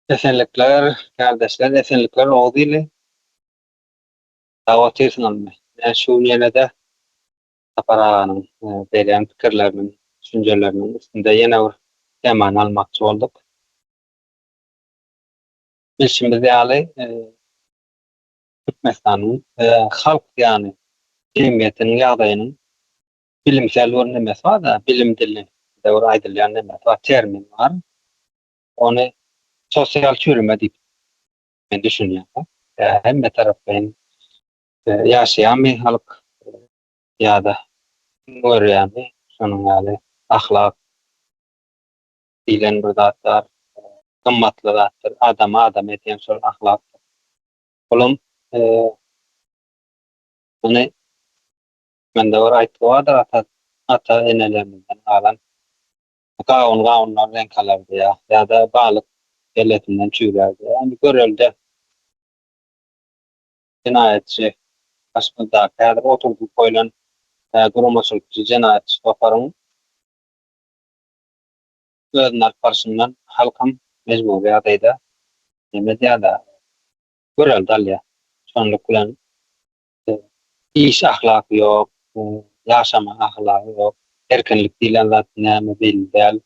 Esenlikler kärdeşler esenlikler Oguz ili. Sag otyrsyňyzmy? Men şu gün ýene-de Sapar aganyň berýän pikirleriniň, düşünjeleriniň üstünde ýene bir temany almakçy bolduk. Bilşimiz ýaly, Türkmenistanyň halk ýany jemgyýetiniň ýagdaýynyň bilimsel bir nemesi bar-da, bilim dilinde bir aýdylýan nemesi bar, termin bar. Ony sosial çürüme diýip men düşünýän. Hemme taraplaýyn ýaşaýanmy halk ýa-da görýärmi şonuň ýaly ahlak diýlen bir zat bar. Gymmatly zatdyr. Adamy adam edýän şol ahlakdyr. Olam muny mende bir aýtgy bardyr ata ata enelerimizden galan gawun gawundan reňk alar diýýär ýa-da balyk kellesinden çüýrär diýýär. Ýagny görelde jenaýatçy başymyzdaky häzir oturdylyp goýlan guramaçylykçy jenaýatçy toparyň özüni alyp barşyndan halkam mejbury ýagdaýda neme edýär-de, görelde alýar. Şonluk bilen iş ahlaky ýok, ýaşama ahlagy ýok, erkinlik diýlen zat näme belli däl.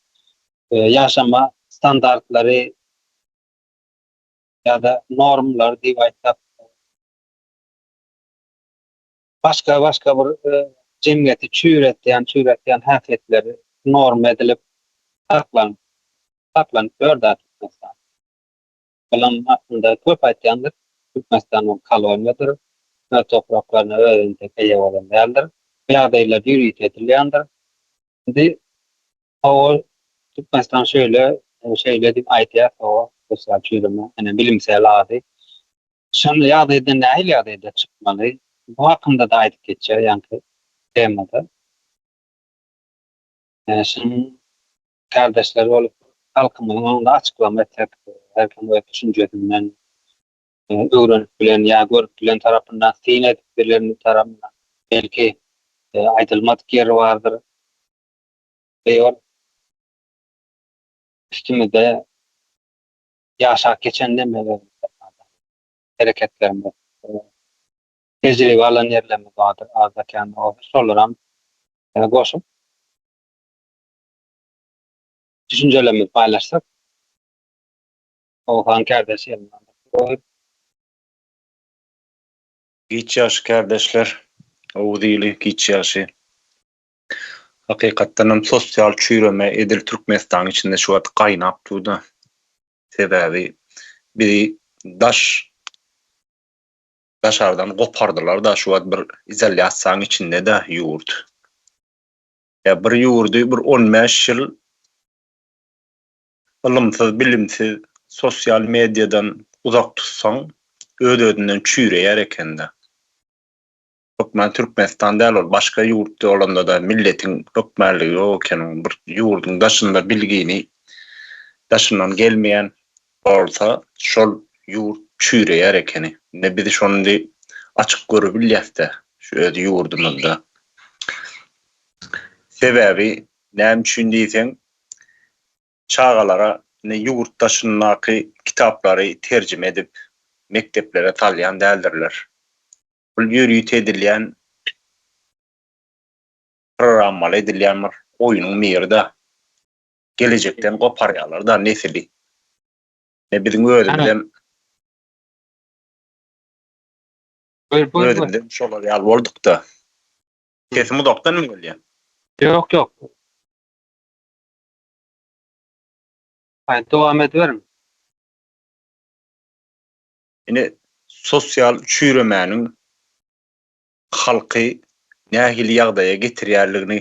Ýaşama standartlary ýa-da normlary diýip aýtsak, başga-başga bir jemgyýeti çüýretýän, çüýretýän häsiýetleri norma edilip saklanyp, saklanyp ýör-dä Türkmenistan. Bulam aslynda köp aýtýandyr, Türkmenistan ol koloniýadyr, öz topraklaryna özi entek eýe bolan däldir. Bu ýagdaýlar ýörite edilýändir. Indi hawa Türkmenistan şeýle, şeýle diýip aýdýar, hawa, sosial çüýreme, ine bilimsel ady. Şonda ýagdaýdan nähili ýagdaýda çykmaly? Bu hakynda-da aýdyp geçýär ýaňky temada. Şunuň kärdeşleri bolup halkymyzyň öňünde açyklama etsek, her kim öz düşünjesinden öwrenip bilen ýa görüp bilen tarapyndan, syn edip bilen tarapyndan belki aýdylmadyk ýeri bardyr. Ol üstümizde ýaşap geçen nemelerimiz, hereketlerimiz, tejribe alan ýerlerimiz bardyr azda-kände bolsa, şolaram goşup düşünjelerimizi paýlaşsak, Oguzhan kärdeş ýerine goýup. Giç ýaşy kärdeşler, Oguz ili giç ýaşy. Hakykatdanam sosial çüýreme edil Türkmenistanyň içinde şu wagt gaýnap dur-da. Sebäbi bizi daş daşardan gopardylar-da şu wagt bir izolýasiýanyň içinde-de ýurt. Ýa bir ýurdy bir 15 ýyl ylymsyz, bilimsiz, sosial mediadan uzak tutsaň, öz-özünden çüýreýär eken-de. Hökman Türkmenistan däl ol, başga ýurtda bolanda-da milletiň hökmänligi ýok eken oň. Bir ýurduň daşynda bilgini daşyndan gelmeýän bolsa, şol ýurt çüýreýär ekeni. Indi biz şony indi açyk görübilýäs-de şu öz ýurdumyzda. Sebäbi näme üçin diýseň, çagalara indi ýurt daşyndaky kitaplary terjime edip mekdeplere salýan däldirler. Bul ýörite edilýän programmaly edilýän bir oýnuň biri-de. Gelejekden goparýarlar-da nesili. Ine biziň özümizem özümizem şolar ýaly bolduk-da. Sesim uzakdanmy gelýär? Ýok, ýok. Aý, dowam ediberiň. Ine, sosial çüýremäniň halky nähili ýagdaýa getirýänligini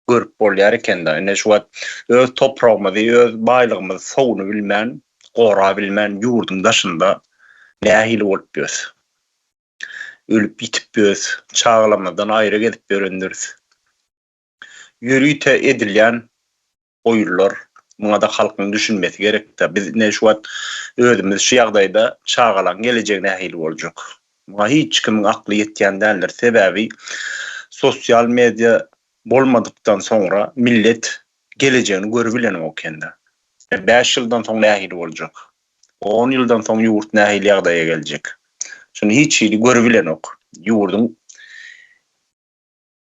görüp bolýar eken-de. Ine, şu wagt öz topragymyzy, öz baýlygymyzy sowunybilmän, gorabilmän ýurduň daşynda nähili bolup ýörüs? Ölüp ýitip ýörüs, çagalarymyzdan aýry gezip ýörendiris. Ýörite edilýän oýunlar, muňa-da halkyň düşünmesi gerekde. Biz ine şu wagt özümiz şu ýagdaýda çagalaň gelejegi nähili boljak? Muňa hiç kimiň akly ýetýän däldir. Sebäbi sosial media bolmadykdan soňra millet gelejegini görübilenok eken-de. 5 ýyldan soň nähili boljak? On ýyldan soň ýurt nähili ýagdaýa geljek? Şuny hiç hili görübilenok. Ýurduň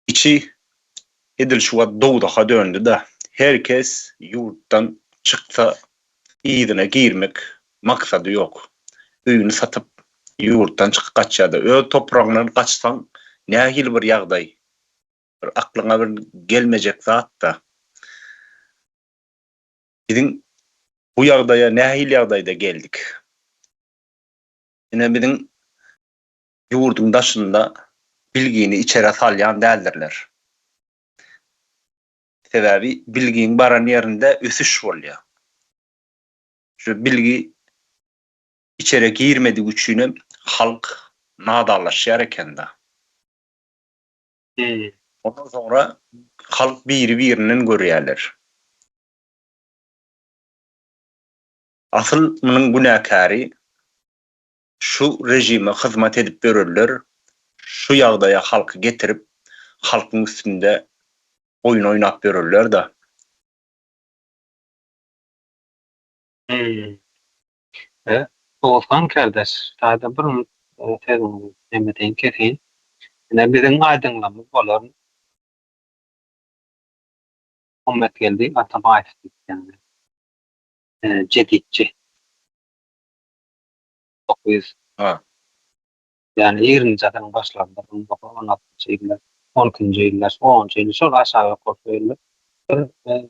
içi edil şu wagt dowzaha döndi-de. Her kes ýurtdan çyksa yzyna girmek maksady ýok. Öýüni satyp ýurtdan çykyp gaçýar-da. Öz topragyňdan gaçsaň nähili bir ýagdaý? Bir aklyňa bir gelmejek zat-da. Biziň bu ýagdaýa nähili ýagdaýda geldik? Ine biziň ýurduň daşynda bilgini içerä salýan däldirler. Sebäbi bilgiň baran ýerinde ösüş bolýar. Şu bilgi içere girmedigi üçinem halk nadanlaşýar eken-de. Ondan soňra halk biri-birinden görýärler. Asyl munuň günäkäri şu režime hyzmat edip ýörenler, şu ýagdaýa halky getirip, halkyň üstünde oýun oýnap ýörenler-de. Oguzhan kardeş, sada bir sözüňizi neme deýin keseýin. Ine biziň aýdyňlygymyz bolar. Muhammetgeldi Atabaýew diýip ýagny jeditçi. 900 Ha. Ýagny ýigriminji asyryň başlarynda, 1916-njy ýyllar, on ikinji ýyllar, onunjy ýyl, şol aşagy ýokarky ýyllar bir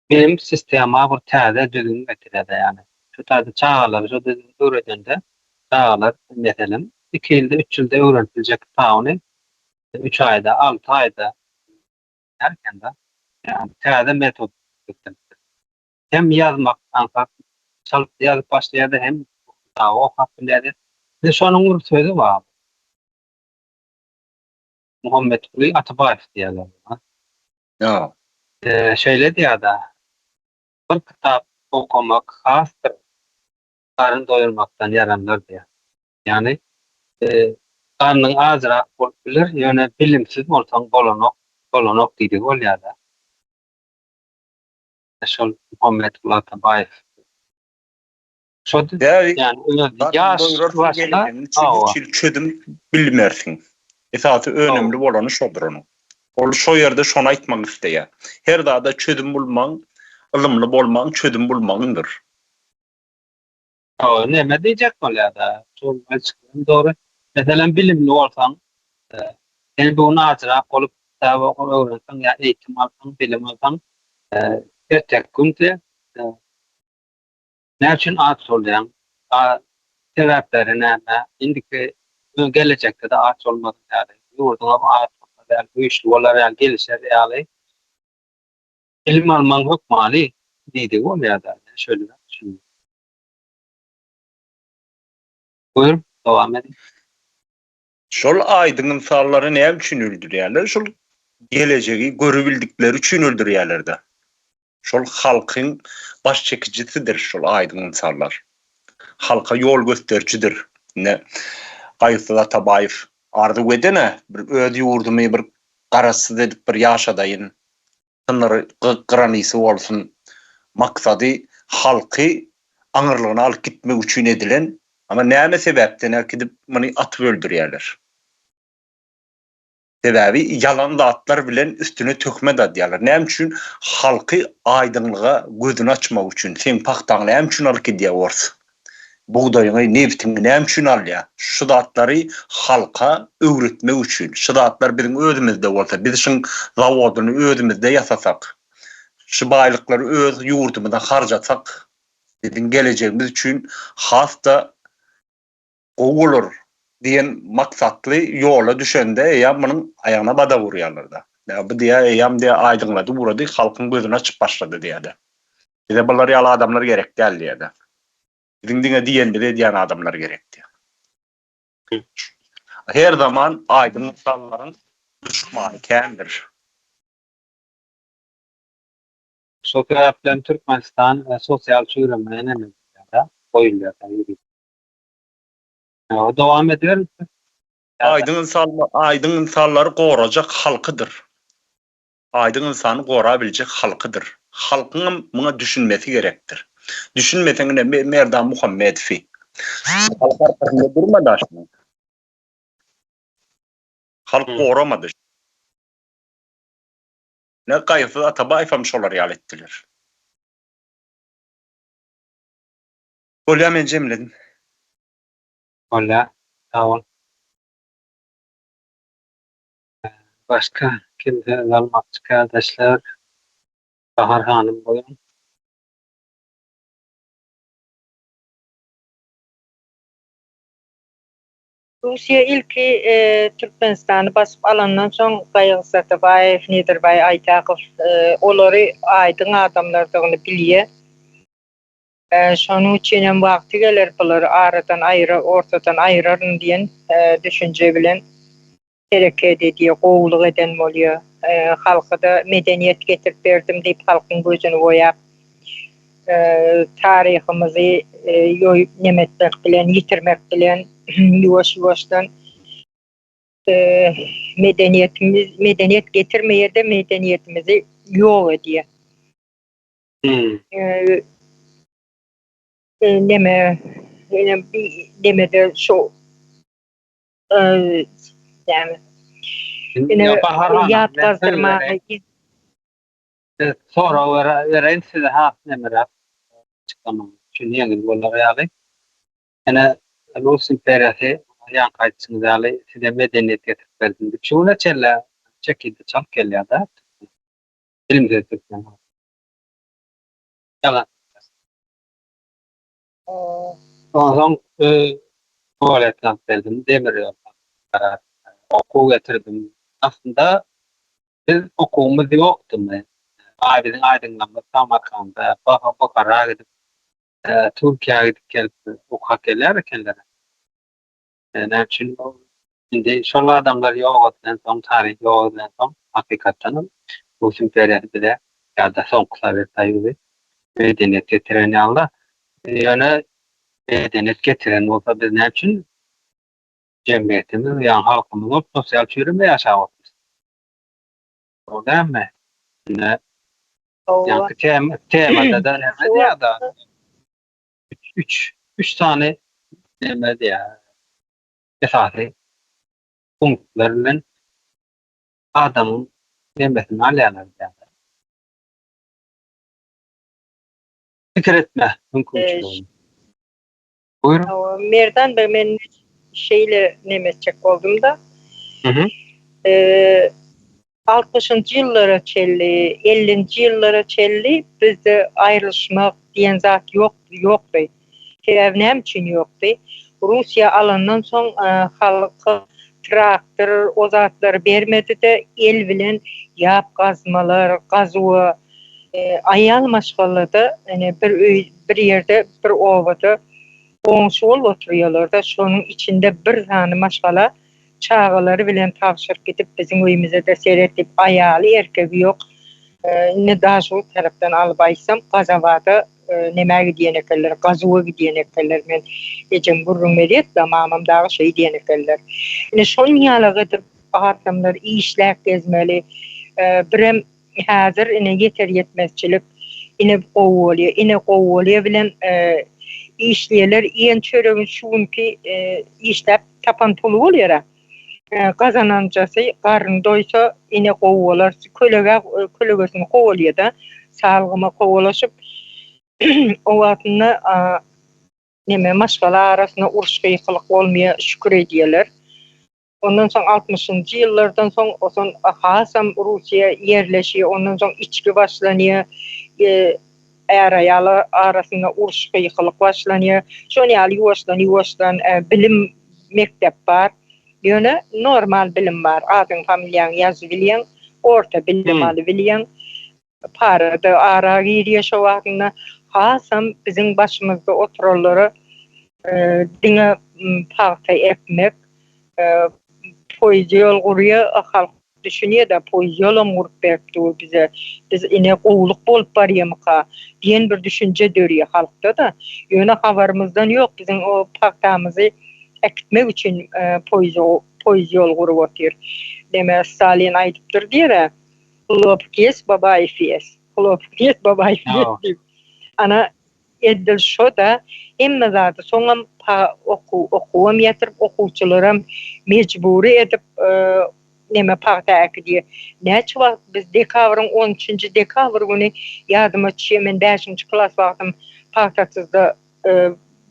bilim sistema bir täze düzgün getirýär ýagny. Şu taýda çagalara şu düzgüni öwredende çagalar meselem iki ýylda, üç ýylda öwrenip biljek kitabyny üç aýda, alty aýda eken-de. Ýagny täze metod getiripdir. Hem ýazmak aňsat, çalt ýazyp başlaýardy hem kitaby okap bilýärdi. Indi şonuň bir sözi bar. Muhammetguly Atabaýew diýýärler muňa. Ýa. Şeýle diýýär-de, Bir kitap okamak hasdyr garyn doýurmakdan ýaranlar diýýär. Ýagny, garnyň azrak bolup biler, ýöne bilimsiz bolsaň bolanok, bolanok diýdigi bolýar-da. Şol Muhammetguly Atabaýew. Şo ýani öz ýaş başda hiç hili çözüm bilmersiň. Esasy önümli bolany şodur onuň. Ol şo ýerde şony aýtmak isleýär. Her zada çözüm bulmaň, ylymly bolmaň çözüm bulmagyňdyr. Hawa, neme diýjek bolýar-da, şol açyk dogry. Meselem, bilimli bolsaň, sen bu gün ajyrak bolup kitap öwrenseň ýa eýitim alsaň, bilim alsaň, erteki günde Näme üçin aç bolýaň? A sebäpleri näme? Indiki gelejekde-de aç bolmaz ýaly, ýurduňam aç bolmaz ýaly, güýçli bolar ýaly, gelişer ýaly bilim almagyň hökmany diýdigi bolýar-da. Men şeýleräk düşündim. Buyur, dowam ediň. Şol aýdyň ynsanlary näme üçin öldürýärler? Şol gelejegi görübildikleri üçin öldürýärler-de. Şol halkyň baş çekijisidir şol aýdyň ynsanlar. Halka ýol gösterijidir. Ine, Gaýgysyz Atabaýew arzuw eden-ä, bir öz ýurdumy bir garaşsyz edip bir ýaşadaýyn, synyr granisi bolsun maksady halky aňyrlygyna alyp gitmek üçin edilen, amma näme sebäpden äkidip muny atyp öldürýärler. Sebäbi ýalan zatlar bilen üstüne töhmet adýarlar. Näme üçin? Halky aýdyňlyga gözüni açmak üçin. Seň pagtaňy näme üçin alyp gidýär ors? Bugdaýyňy, nebtiňi näme üçin alýar? Şu zatlary halka öwretmek üçin. Şu zatlar biziň özümizde bolsa, biz şuň zawodyny özümizde ýasasak, şu baýlyklary öz ýurdumyza harjasak, biziň gelejegimiz üçin has-da gowy bolar diýen maksatly ýola düşende eýýäm munuň aýagyna badak urýarlar-da. Ýa bu diýýär, eýýäm diýýär, aýdyňlady ugrady, halkyň gözüni açyp başlady diýýär-de. Bize bular ýaly adamlar gerek däl diýýär-de. Biziň diňe diýenimizi edýän adamlar gerek diýýär. Her zaman aýdyň ynsanlaryň duşmany kändir. Şol sebäpli hem Türkmenistan sosial çüýremä neme edilýär-de, goýulýar. Dowam ediberin. Aýdyň ynsanlar, aýdyň ynsanlary gorajak halkydyr. Aýdyň ynsany gorabiljek halkydyr. Halkyňam muňa düşünmesi gerekdir. Düşünmeseň ine Merdan Muhammedowy. Halk arkasynda durmady aşynyň. Halk goramady. Ne Gaýgysyz Atabaýewem şolar ýaly etdiler. Bolýa men jemledim. Bolýa sag bol. Başga kim söz almakçy kärdeşler? Bahar hanym buýruň. Russiýa ilki Türkmenistany basyp alandan soň Gaýgysyz Atabaýew, Nedirbaý Aýtakow olary aýdyň adamlardygyny bilýär. Şonuň üçin hem wagty geler bulary aradan aýra, ortadan aýraryn diýen düşünje bilen hereket edýär, gowulyk eden bolýar. Halka-da medeniýet getirip berdim diýip halkyň gözüni boýap, taryhymyzy ýoýup nemetmek bilen, ýitirmek bilen ýuwaş-ýuwaşdan medeniýetimiz, medeniýet getirmeýär-de medeniýetimizi ýok edýär. Neme, nemede şu näme? Ine ýat gazdyrmaga Siz sorag bereýin size has nemeräk çyklamak üçin ýeňil bolar ýaly. Ine Rus imperiýasy ýaňky aýdyşyňyz ýaly size medeniýet getirip berdim diýip şu güne çenli çekildi çalyp gelýär-de. Bilimsiz türkmen halky. Ýalan. Onsoň tualet alyp berdim, demir ýol okuw getirdim. Aslynda biz okuwymyz ýokdumy? Aý biziň aýdyňlarymyz Samarkanda, Buhara gidip, Türkiýä gidip gelip okap gelýär ekenler. Näme üçin indi şol adamlar ýok edilensoň, taryh ýok edilensoň, hakykatdanam Rus imperiýasy bize ýa-da soňky Sowet Soýuzy medeniýet getiren ýaly-da. Ýöne medeniýet getiren bolsa biz näme üçin jemgyýetimiz ýa halkymyz bolup sosial çüýreme ýaşap otyrys? Dogry dälmi? Indi ýaňky temada-da näme diýýär-de? Üç, üç sany näme diýýär? Esasy punktlar bilen adamyň nemesini alýarlar diýýär. Pikir etme mümkinçiligini. Buyurun. Merdan beg men şeýle neme etjek boldum-da. Altmyşynjy ýyllara çenli, ellinji ýyllara çenli bizde aýrylyşmak diýen zat ýok, ýokdy. Sebäbi näme üçin ýokdy? Russiýa alandan soň halka traktor, o zatlary bermedi-de, el bilen ýap gazmalar, gazuwa, aýal maşgalada ine bir öý, bir ýerde, bir obada goňşy bolup oturýarlar-da, şonuň içinde bir sany maşgala çagalary bilen tabşyryp gidip biziň öýümize-de seret diýip aýaly erkegi ýok indi Daşoguz tarapdan alyp aýtsam Gazabada nämä gidýän ekenler gazuwa gidýän ekenler men ejem gürrüň berýärdi mamam dagy şeý diýen ekenler ine şon ýaly edip adamlar işläp gezmeli birem häzir ine ýeter ýetmezçilik ine gowy bolýar ine gowy bolýar bilen işleýärler iýen çöregini şu günki işläp tapan puly bolýar-a. Gazananjasy garny doýsa ine gowy bolar kölegä kölegesini kowalýar-da salgyma kowalaşyp o wagtynda neme maşgala arasynda uruş-gykylyk bolmaýar şükür edýärler. Ondan soň altmyşynjy ýyllardan soň oson hasam Russiýa ýerleşýär, ondan soň içgi başlanýar, är-aýal arasynda uruş-gykylyk başlanýar. Şon ýaly ýuwaşdan-ýuwaşdan bilim mekdep bar. Ýöne normal bilim bar. Adyň, familiýaňy ýazyp bilýäň, orta bilim alybilýäň. Para-da ara girýär şo wagtynda. Hasam biziň başymyzda oturanlara diňe pagta ekmek, poýuz ýol gurýar, halk düşünýär-de, poýuz ýolam gurup berip dur bize, biz ine gowulyk bolup barýarmyka diýen bir düşünje dörýär halkda-da. Ýöne habarymyzdan ýok, biziň o pagtamyzy äkitmek üçin poýuz ýol gurup otyr. Neme Stalin aýdypdyr diýer-ä. Hlopk ýes, Babaýew ýes. Hlopk ýes, Babaýew ýes diýip. Ana. Edil şo-da hemme zady soňam okuw okuwam ýatyryp okuwçylaram mejbury edip neme pagta äkidýär. Näçe wagt biz dekabryň on üçünji dekabr güni ýadyma düşýär men bäşinji klas wagtym pagtasyzda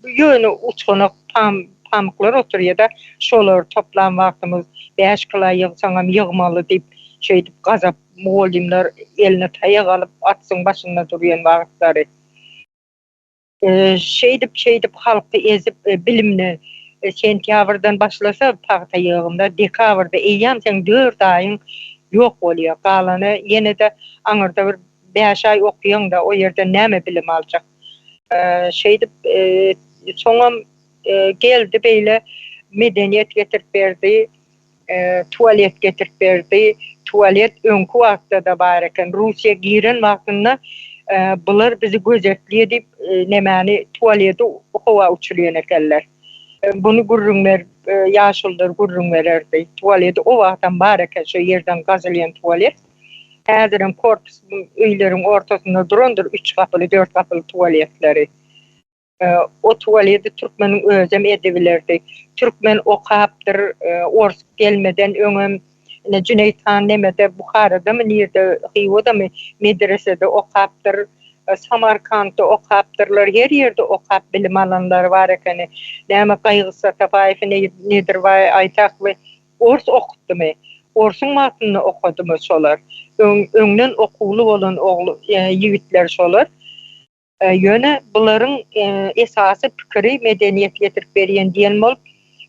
ýöne uçganak pam pamyklar oturýada şolary toplan wagtymyz bäş kila ýygsaňam ýygmaly diýip şeýdip gazap mugallymlar eline taýak alyp atsyň başynda durýan wagtlary. Şeýdip şeýdip halky ezip bilimli sentýabrdan başlasa pagta ýygymda dekabrda eýýäm seň dört aýyň ýok bolýar galany ýenede aňyrda bir bäş aý okýaňda o ýerden näme bilim aljak şeýdip soňam geldi beýle medeniýet getirip berdi Tualet getirip berdi. Tualet öňki wagtda-da bar eken. Russiýa giren wagtynda bular bizi gözetleýär diýip, nemäni, tualeti howa uçurýan ekenler. Buny gürrüň berip, ýaşulular gürrüň bererdi. Tualeti o wagtam bar eken, şo ýerden gazylýan tualet. Häzirem korpus öýleriň ortasynda durandyr üç gapyly, dört gapyly tualetleri. O tualeti türkmeniň özem edibilerdi. Türkmen okapdyr, ors gelmeden öňem ine Jüneýit han nemede Buharadamy nirde Hywadamy medresede okapdyr, Samarkantda okapdyrlar, her ýerde okap bilim alanlar bar ekeni. Näme Gaýgysyz Atabaýew Nedirbaý Aýtakowy ors okutdymy? Orsuň wagtynda okadymy şolar? Öň öňden okuwly bolan ogly ýigitler şolar. Ýöne bularyň esasy pikiri medeniýet getirip berýän diýen bolup,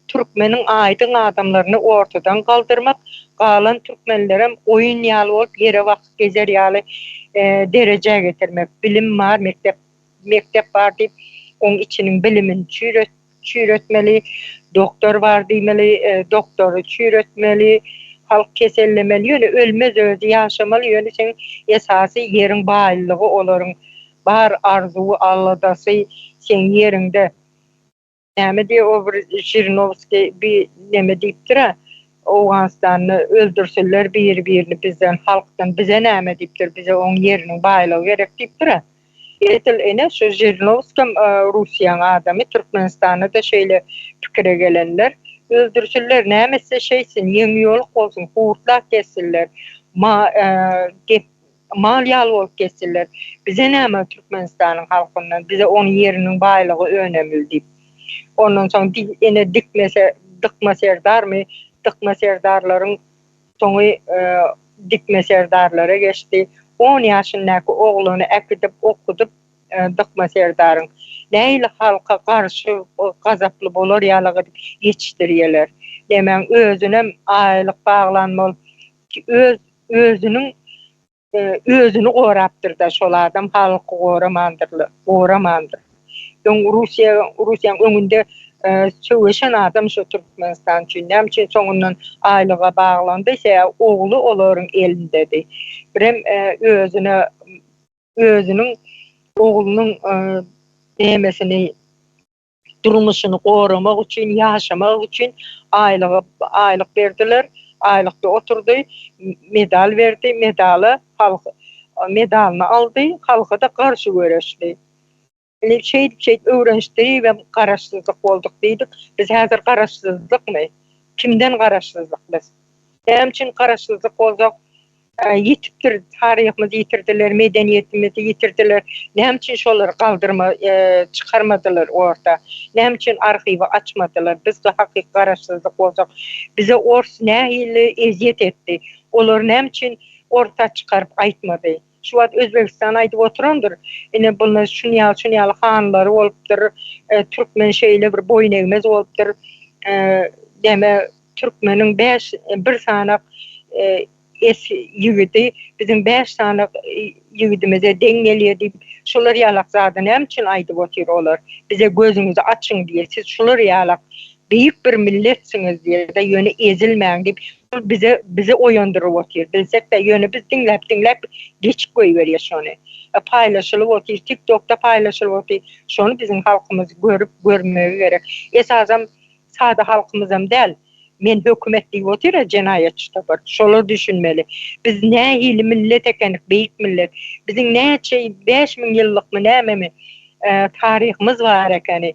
türkmeniň aýdyň adamlaryny ortadan galdyrmak, galan türkmenlerem goýun ýaly bolup ýere bakyp gezer ýaly derejä getirmek. Bilim bar, mekdep mekdep bar diýip, oň içiniň bilimini çüýret çüýretmeli, doktor bar diýmeli, doktory çüýretmeli, halk kesellemeli, ýöne ölmez özi ýaşamaly, ýöne seň esasy ýeriň baýlygy olaryň bar arzuwy aladasy seň ýeriňde. Näme diýýär o bir Žirinowskiý bi neme diýipdir-ä, Owganystanda öldürseler biri birini bizden halkdan bize näme diýipdir, bize oň ýeriniň baýlygy gerek diýipdir-ä. Edil ine şu Žirinowskem Russiýaň adamy Türkmenistanda-da şeýle pikire gelenler. Öldürsinler näme etse şeýtsin ýeňi ýoluk bolsun hurtlap gezsinler ma gep mal ýaly bolup gezsinler bize näme Türkmenistanyň halkyndan bize oň ýeriniň baýlygy önemli diýip. Ondan soň ine dikmese dykma serdarmy dykma serdarlaryň Soňy Dikme serdarlara geçdi. On ýaşyndaky oglany äkidip okudyp Dykma serdaryň nähili halka garşy gazaply bolar ýaly edip ýetişdirýeler. Nemäň özünem aýlyk baglan bolup öz özüniň Özüni gorapdyrda şol adam halky goramandyrlar goramandyr. Öň Russiýa Russiýaň öňünde söweşen adam şo Türkmenistan üçin näme üçin soňundan aýlyga baglandy sebäbi ogly olaryň elindedi. Birem özüne özüniň oglunyň nemesini durmuşyny goramak üçin, ýaşamak üçin aýlyga aýlyk berdiler. Aýlykda oturdy, medal berdi, medala halk medalyny aldy, halka-da garşy göreşdi. Indi şeýdip-şeýdip öwrenişdiribem garaşsyzlyk bolduk diýdik. Biz häzir garaşsyzlykmy? Kimden garaşsyzlyk biz? Näme üçin garaşsyzlyk bolsak, ýitipdir, taryhymyzy ýitirdiler, medeniýetimizi ýitirdiler. Näme üçin şolary galdyrma, çykarmadylar orta? Näme üçin arhiwi açmadylar? Biz hakyky garaşsyzlyk bolsak, bize ors nähili ezýet etdi? Olary näme üçin orta çykaryp aýtmady? Şu wagt Özbegistan aýdyp oturandyr, ine bunda şun ýaly, şun ýaly hanlary bolupdyr, türkmen şeýle bir boýun egmez bolupdyr, näme Türkmeniň bäş bir sanak es ýigidi biziň bäş sanak ýigidimize deň gelýär diýip, şular ýalak zady näme üçin aýdyp otyr olar? Bize gözüňizi açyň diýýär. Siz şular ýalak beýik bir milletsiňiz diýýär-de, ýöne ezilmäň diýip, şol bize bizi oýandyryp otyr. Bilsek-de, ýöne biz diňläp-diňläp geçip goýberýäs şony. Paýlaşylyp otyr, TikTokda paýlaşylyp otyr. Şony biziň halkymyz görüp, görmegi gerek. Esasam Sada halkymyzam däl. Men hökümet diýip otyr-a jenaýatçy topar. Şolar düşünmeli. Biz nähili millet ekenik, beýik millet. Biziň näçe 5000 ýyllykmy nämemi? taryhymyz bar ekeni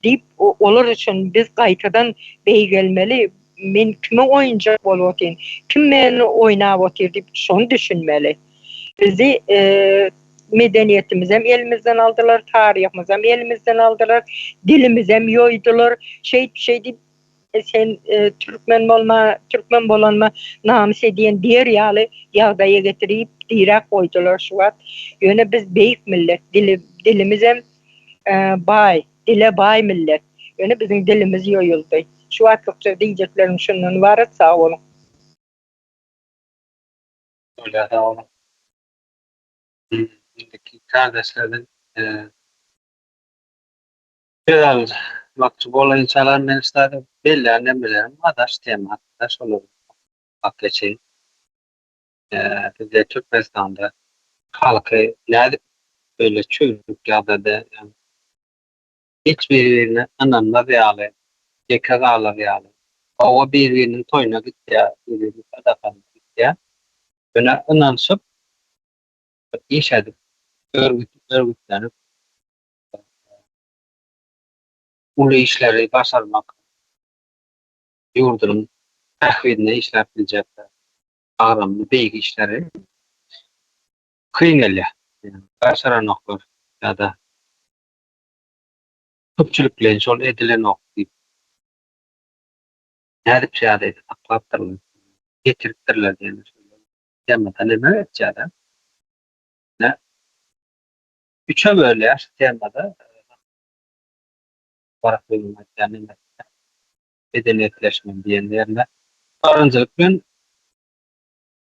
diýip, olar üçin biz gaýtadan beýgelmeli, men kime oýunjak bolup otyryn, kim meni oýnap otyr diýip şony düşünmeli. Bizi medeniýetimizem elimizden aldylar, taryhymyzam elimizden aldylar, dilimizem ýoýdular. Şeýdip şeýdip sen türkmen bolma, türkmen bolanyma namys edýän diýer ýaly ýagdaýa getirip diräp goýdular şu wagt. Ýöne biz beýik millet, dili dilimizem baý, dile baý millet. Ýöne biziň dilimiz ýoýuldy. Şu wagtlykça diýjeklerim şundan ybarat, sag boluň. Bolýar sag boluň. Indiki kardeşlerden söz almakçy bolaýynçalar men ştada bellän nemelerim bar daş tema hakynda şolary okap geçeýin. Bizde Türkmenistanda halky nädip beýle çüwrük ýagdaýda hiç biri-birine ynanmaz ýaly, ýeke galar ýaly. Hawa bir-biriniň toýuna gitýär, bir-biriniň sadakasyna gitýär. Ýöne ynanyşyp, bir iş edip, örgüt, örgütlenip uly işleri başarmak, ýurdunyň bähbidine işläp biljek agramly beýik işleri kyn gelýär. Başaranoklar ýa-da köpçülikleýin şol edilenok diýip nädip şu ýagdaýda saklapdyrlar, getiripdirler diýen temada neme geçýär-de? Ine, üçe bölýär şu temada Baraklynyň aýtýan nemesinde medeniýetleşme diýen ýerinde birinjilik bilen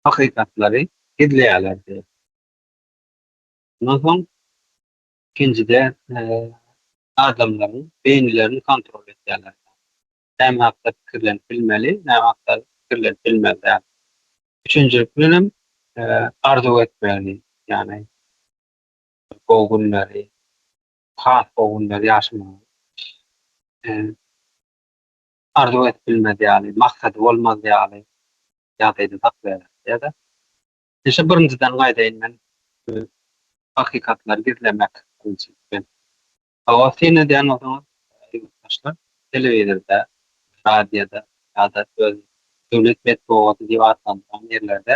hakykatlary gizleýärler diýýär. Ondan soň Ikinjide adamlaryň beýnilerini kontrol edýärler. Näme hakda pikirlenip bilmeli, näme hakda pikirlenip bilmeli däl. Üçünjilik bilenem arzuw etmeli, ýagny gowy günleri, has gowy günleri ýaşamagy arzuw edip bilmez ýaly, maksady bolmaz ýaly ýagdaýda saklaýarlar. Ýa-da Şu birinjiden gaýdaýyn men. Hakykatlary gizlemek birinjilik bilen. Hawa syn edýän bolsaňyz ýurtdaşlar telewizorda, radioda ýa-da öz döwlet metbugaty diýip atlandyran ýerlerde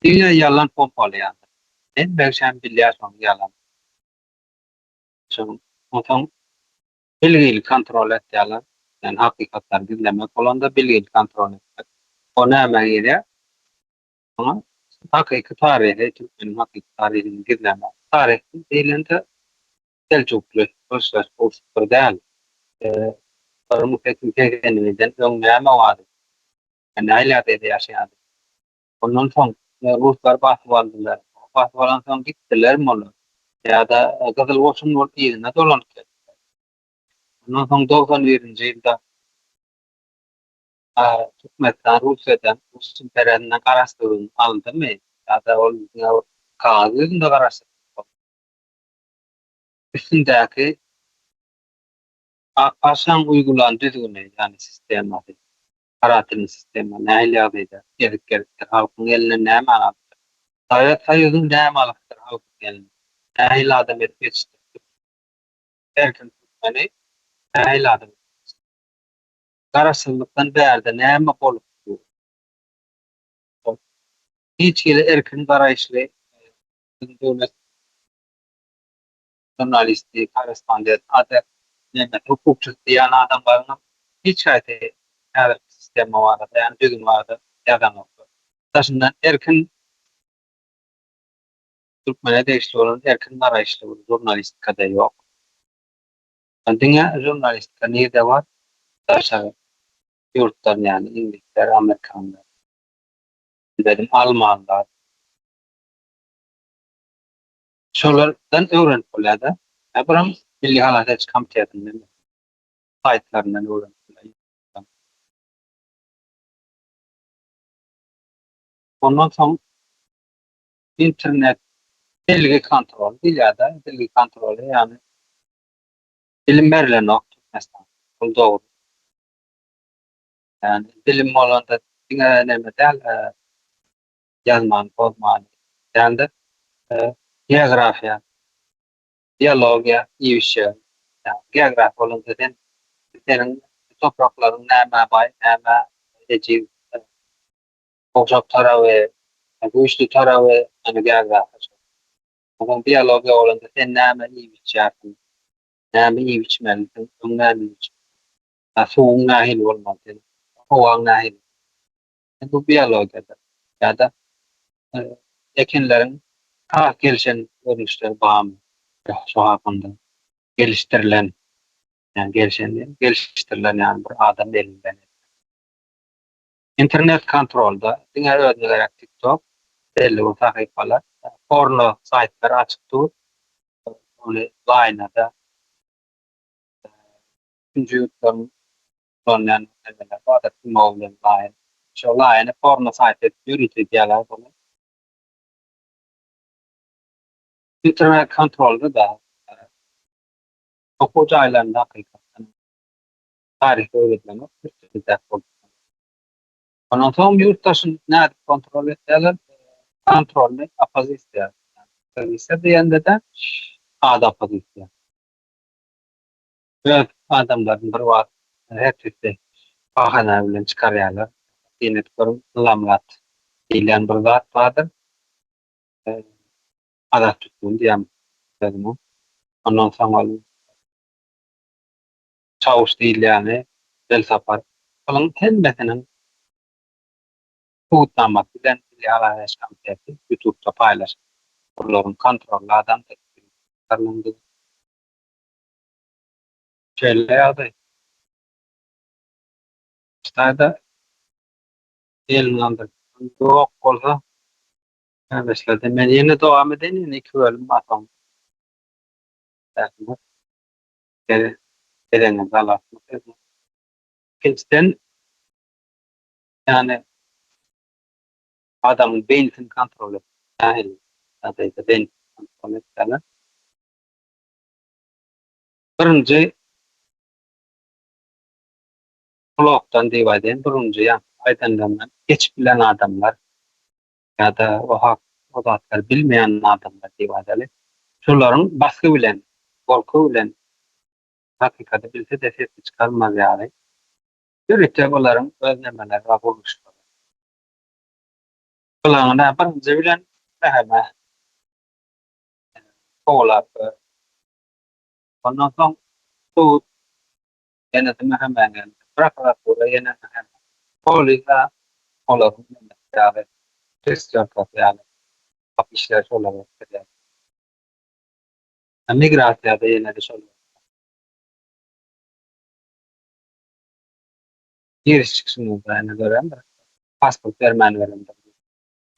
diňe ýalan pompalaýandyr. Hemme kişem bilýär şonuň ýalan. Şonuň onsoň bilgili kontrol etýärler. Ýagny hakykatlary gizlemek bolanda bilgili kontrol etmek. O nämä girýär? Oňa hakyky taryhy, türkmeniň hakyky taryhyny gizlemek. Taryh diýlende Seljukly gylyçlar gowşupdyr däl. 1881-den öň näme bardy? Nähili ýagdaýda ýaşaýardy? Ondan soň ruslar basyp aldylar. Basyp alansoň gitdilermi olar? Ýa-da Gyzyl goşun bolup yzyna dolanyp geldiler? Ondan soň 91-nji ýylda Türkmenistan Russiýadan, Rus imperiýasyndan garaşsyzlygyny aldymy? Ýa-da ol diňe bir kagyz ýüzünde garaşsyzlyk boldy? Üstündäki Ak patyşaň uýgulan düzgüni, ýagny sistemasy, karatilny sistema nähili ýagdaýda ezip gelipdir, halkyň elinden nämäni alypdyr? Sowet Soýuzy näme alypdyr halkyň elinden? Nähili adam edip ýetişdiripdir? Erkin türkmeni nähili adam edip ýetişdiripdir? Garaşsyzlykdan bärde näme bolup dur? Hiç hili erkin garaýyşly döwlet žurnalisti, korrespondent, ady näme, hukukçysy diýýän adamlaryňam hiç haýsy häzirki sistema barada, ýagny düzgün barada ýazanoklar. Daşyndan erkin türkmene degişli bolan erkin garaýyşly bir žurnalistika-da ýok. Diňe žurnalistika nirde bar? Daşary ýurtdan ýagny iňlisler, amerikanlar, bilmedim almanlar. Şolardan öwrenip bolýar-da. Ýa biram Milli halas ediş komitetinden saýtlaryndan öwrenip bolýar. Ondan soň internet bilgi kontroly diýilýär-de, bilgi kontroly ýagny Bilim berilenok Türkmenistanda. Ol dogry. Ýani bilim bolanda diňe neme däl, ýazmany, pozmany dälde, geografiýa. Biologiýa, iýip-içýän, geografiýa bolanda sen seniň topraklaryň nämä baý, nämä ejiz, gowşak taraby, güýçli taraby, ýagny geografiýa şol. Onsoň biologiýa bolanda sen näme iýip-içýärsiň, näme iýip-içmelisiň, öň näme iýip-içmeli, suwuň nähili bolmaly seniň, howaň nähili. Bu biologiýada ýa-da ekinleriň has gelşen görnüşleri barmy? Şo hakynda gelişdirilen, ýagny gelşen diýen, gelişdirilen ýagny bir adam elinden. Internet kontrolda diňe özüne gerek TikTok, belli bir sahypalar, porno saýtlar açyk dur. Ony laýnada üçünji ýurtlaryň ulanýan nemeler bardyr, Timo bilen Line. Şo Line-y porno saýt edip ýörite edýärler buny. Internet kontrolda da okuw jaýlarynda hakykatdan taryh öwredilenok, türk dili däp bolup. Ondan soň ýurt daşyny nädip kontrol edýärler? Kontrolny oppozisiýa. Oppozisiýa diýende-de sada oppozisiýa. Öz adamlaryny bir wagt her tüýsli bahana bilen çykarýarlar. Syn edip görüň, Lamlat diýilýän bir zat bardyr. Azat Türkmen diýýän özüne. Ondan soň ol Çawuş diýilýäni Welsapar. Olaryň hemmesiniň subutnamasy bilen Milli Azat komiteti ýutubda paýlaşyp, bularyň kontrolly adam çykarylandygy. Şeýle ýagdaý. Hytaýda elini galdyryp ýok bolsa kärdeşlerden men ýene dowam edeýin ýene iki bölüm bar soň. Gezeňizde alarsyňyz. Ikinjiden ýagny adamyň beýnisini kontrol et. Nähili ýagdaýda beýnisini kontrol etýärler. Birinji blokdan diýip aýdaýyn, birinji ýaňky aýdanlaryndan geçip bilen adamlar ýa-da o hak o zatlary bilmeýän adamlar diýip aýdaly. Şolaryň basgy bilen, gorky bilen hakykady bilse-de sesini çykarmaz ýaly ýörite bularyň öz nemeleri bar gurluşlary. Bularyň birinji bilen mäheme kowalap Ondan soň sud ýene-de MHM-ä geldi. Prokuratura ýene MHM. Polisiýa olaryň nemesi ýaly, şestýorkasy ýaly kop işleri şolar etdirýär. Migrasiýada ýene-de şolar. Giriş çykyşyňyzda ýene görendir. Pasport bermän berendir.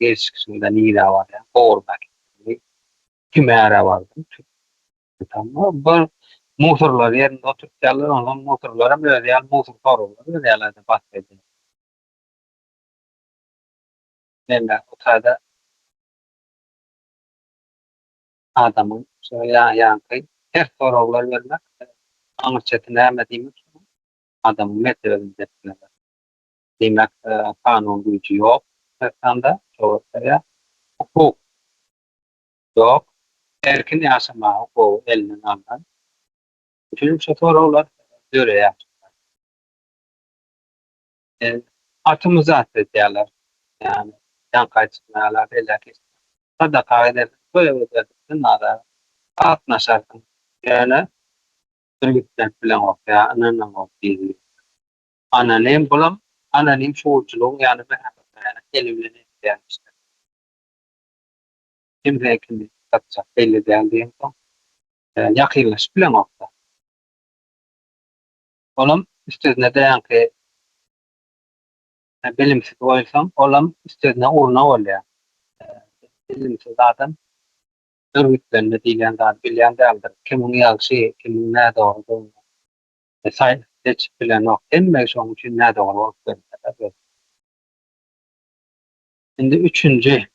Giriş çykyşyňda nirä barýaň, dogry äkitmeli. Kime ärä bardyň? Tamam, bir musurlar ýerinde oturtýarlar, onsoň musurlaram özi ýaly musur soraglar berýärler-de basgy edýär. Neme, o taýda adamyň şo ýaňky ters soraglar bermek, aňry çeti näme diýmek, adamyň mertebesini depgilemek. Diýmek, kanun güýji ýok Türkmenistanda, jogap berýär. Hukuk Ýok. Erkin ýaşamaga hukugy elinden alnan. Üçin şu soraglar döreýär. Atomizasiýa edýärler. Ýagny ýaňky aýtjak beýläk Sadaka edersiň, toýa edersiň, jynaza gatnaşarsyň. Ýöne ürgütlenip bileňok ýa ynanaňok diýilýär. Anonim bulam anonim şugulçylygyň ýany eli bilen edilýän işler. Kimse kimi satjak belli däl diýensoň, ýakynlaşyp bileňok-da. Olam üstesine-de ýaňky bilimsiz goýulsaň, olam üstesine urna bolýar. Bilimsiz adam örgütlenme diýlen zady bilýän däldir. Kimiň ýagşy, kimiň nädogrudygyny seçip bilenok. Hemme şonuň üçin nädogry bolup görünýär. Indi üçünji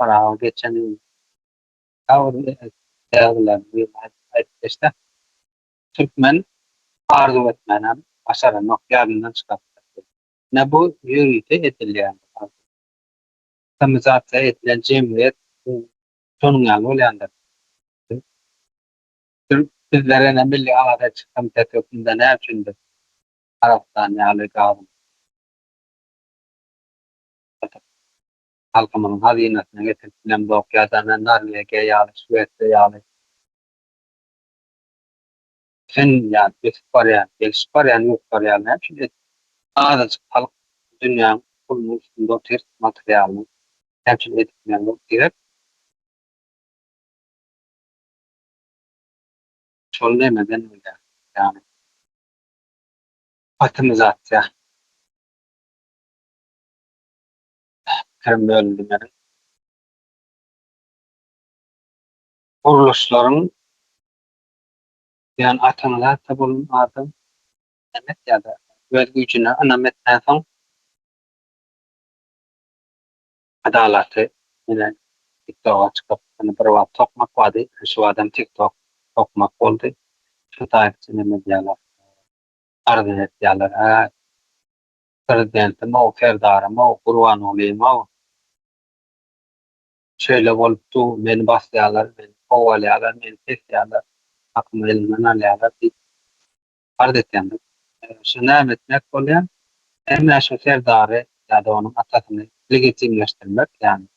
soraga geçen aýdyp geçsek, türkmen arzuw etmänem başaranok, ýadyndan çykarypdyr. Ine bu ýörite edilýän atomizasiýa edilen jemgyýet. Şonuň ýaly bolýandyr. Bizler ene Milli Azat ediş komiteti hökmünde näme üçin biz Gazagystan ýaly gazyny satyp, halkymyzyň hazynasyna getirip bilemzok ýa-da Norwegiýa ýaly, Şwesiýa ýaly sen ýaly ösüp barýan, gelişip barýan ýurtlar ýaly näme üçin edip azajyk halk dünýäň pulunyň üstünde otyr, materialynyň näme üçin edip bilemzok diýrek. Şol nämeden bolýar? Ýagny atomizasiýa. Pikirim bölündi meniň. Gurluşlaryň ýagny atomizasiýa bolan adam näme etýär-de, öz güýjüne ynam etmänsoň Adalaty ine tiktoga çykyp ine bir wagt sokmak bardy şu adam tiktok sokmak boldy şu taýykça neme diýýärler arz etýärler hä prezidentimow serdarymow gurbangulymow şeýle bolup dur meni basýarlar meni kowalýarlar meni kesýärler hakymy elimden alýarlar diýip arz etýändir. Şu näme etmek bolýar? Hemme şu serdary ýa-da onuň atasyny legitimleşdirmek, ýagny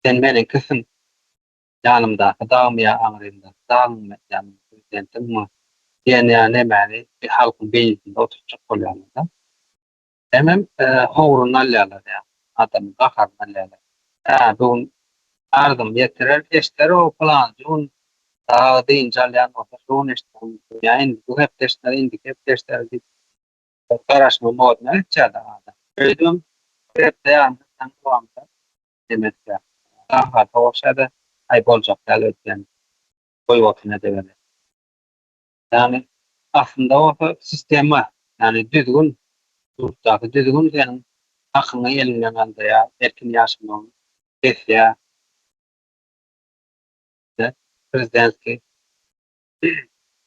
sen meniňkisiň, ýanymdaky dagmy ýa aňrymdaky dagyňmy, ýagny prezidentiňmi diýen ýaly nemäni halkyň beýnisinde oturtjak bolýarlar-da. Hemem howruny alýarlar ýa adamyň gaharyny alýarlar. Hä, bu gün arzymy ýetirer, eşder-ow pylanjy gün dagy dynç alýan bolsa şu gün eşder, ýa indi bu hepde eşder, indiki hepde eşder diýip garaşma moduna geçýär-de adam. Öýdübem bir hepde ýarym hepdäniň dowamynda neme etýär, gahary sowaşýar-da, aý boljak däl öýdýän, goýup otyryn edeweri. Ýagny aslynda bolsa sistema, ýagny düzgün, ýurtdaky düzgün seniň hakyňy eliňden aldyrýar, erkin ýaşamagyňy kesýär. Prezidentski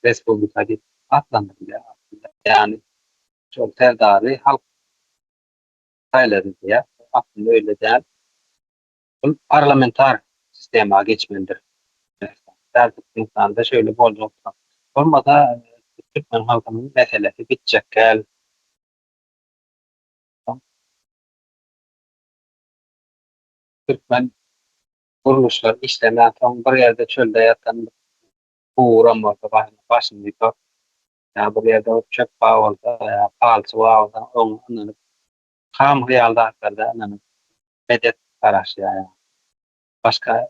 respublika diýip atlandyrylýar aslynda. Ýagny şol serdary halk saýlady diýýär. Aslynda öýle däl. Ol parlamentar sistema geçmelidir. Türkmenistanda şeýle boljakdyr. Bolmasa türkmen halkynyň meselesi bitjek däl. Türkmen gurluşlar işlemän soň bir ýerde çölde ýatan guram bolsa başyny ýykar. Ýa bir ýerde bir çöp bar bolsa ýa palçy bar bolsa oňa ynanyp ham hyýal zatlarda ynanyp medet garaşýar ýa başga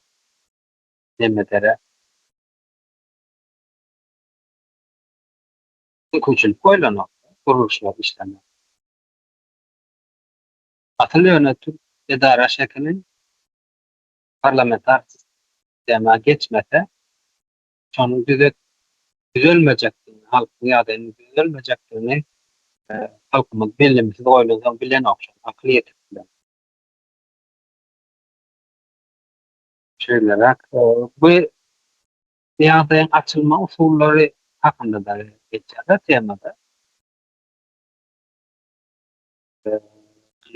nemedere mümkinçilik goýlanok gurluşlar işlemek. Asyl ýöne türk edara şekili parlamentar sistema geçmese şonuň düzet düzelmejekdigini halkyň ýagdaýynyň düzelmejekdigini halkymyz bellemisiz goýlansoň bilenok şony akyl ýetirip bilenok. Şeýleräk bu ýagdaýyň açylma usullary hakynda-da geçýär-de temada.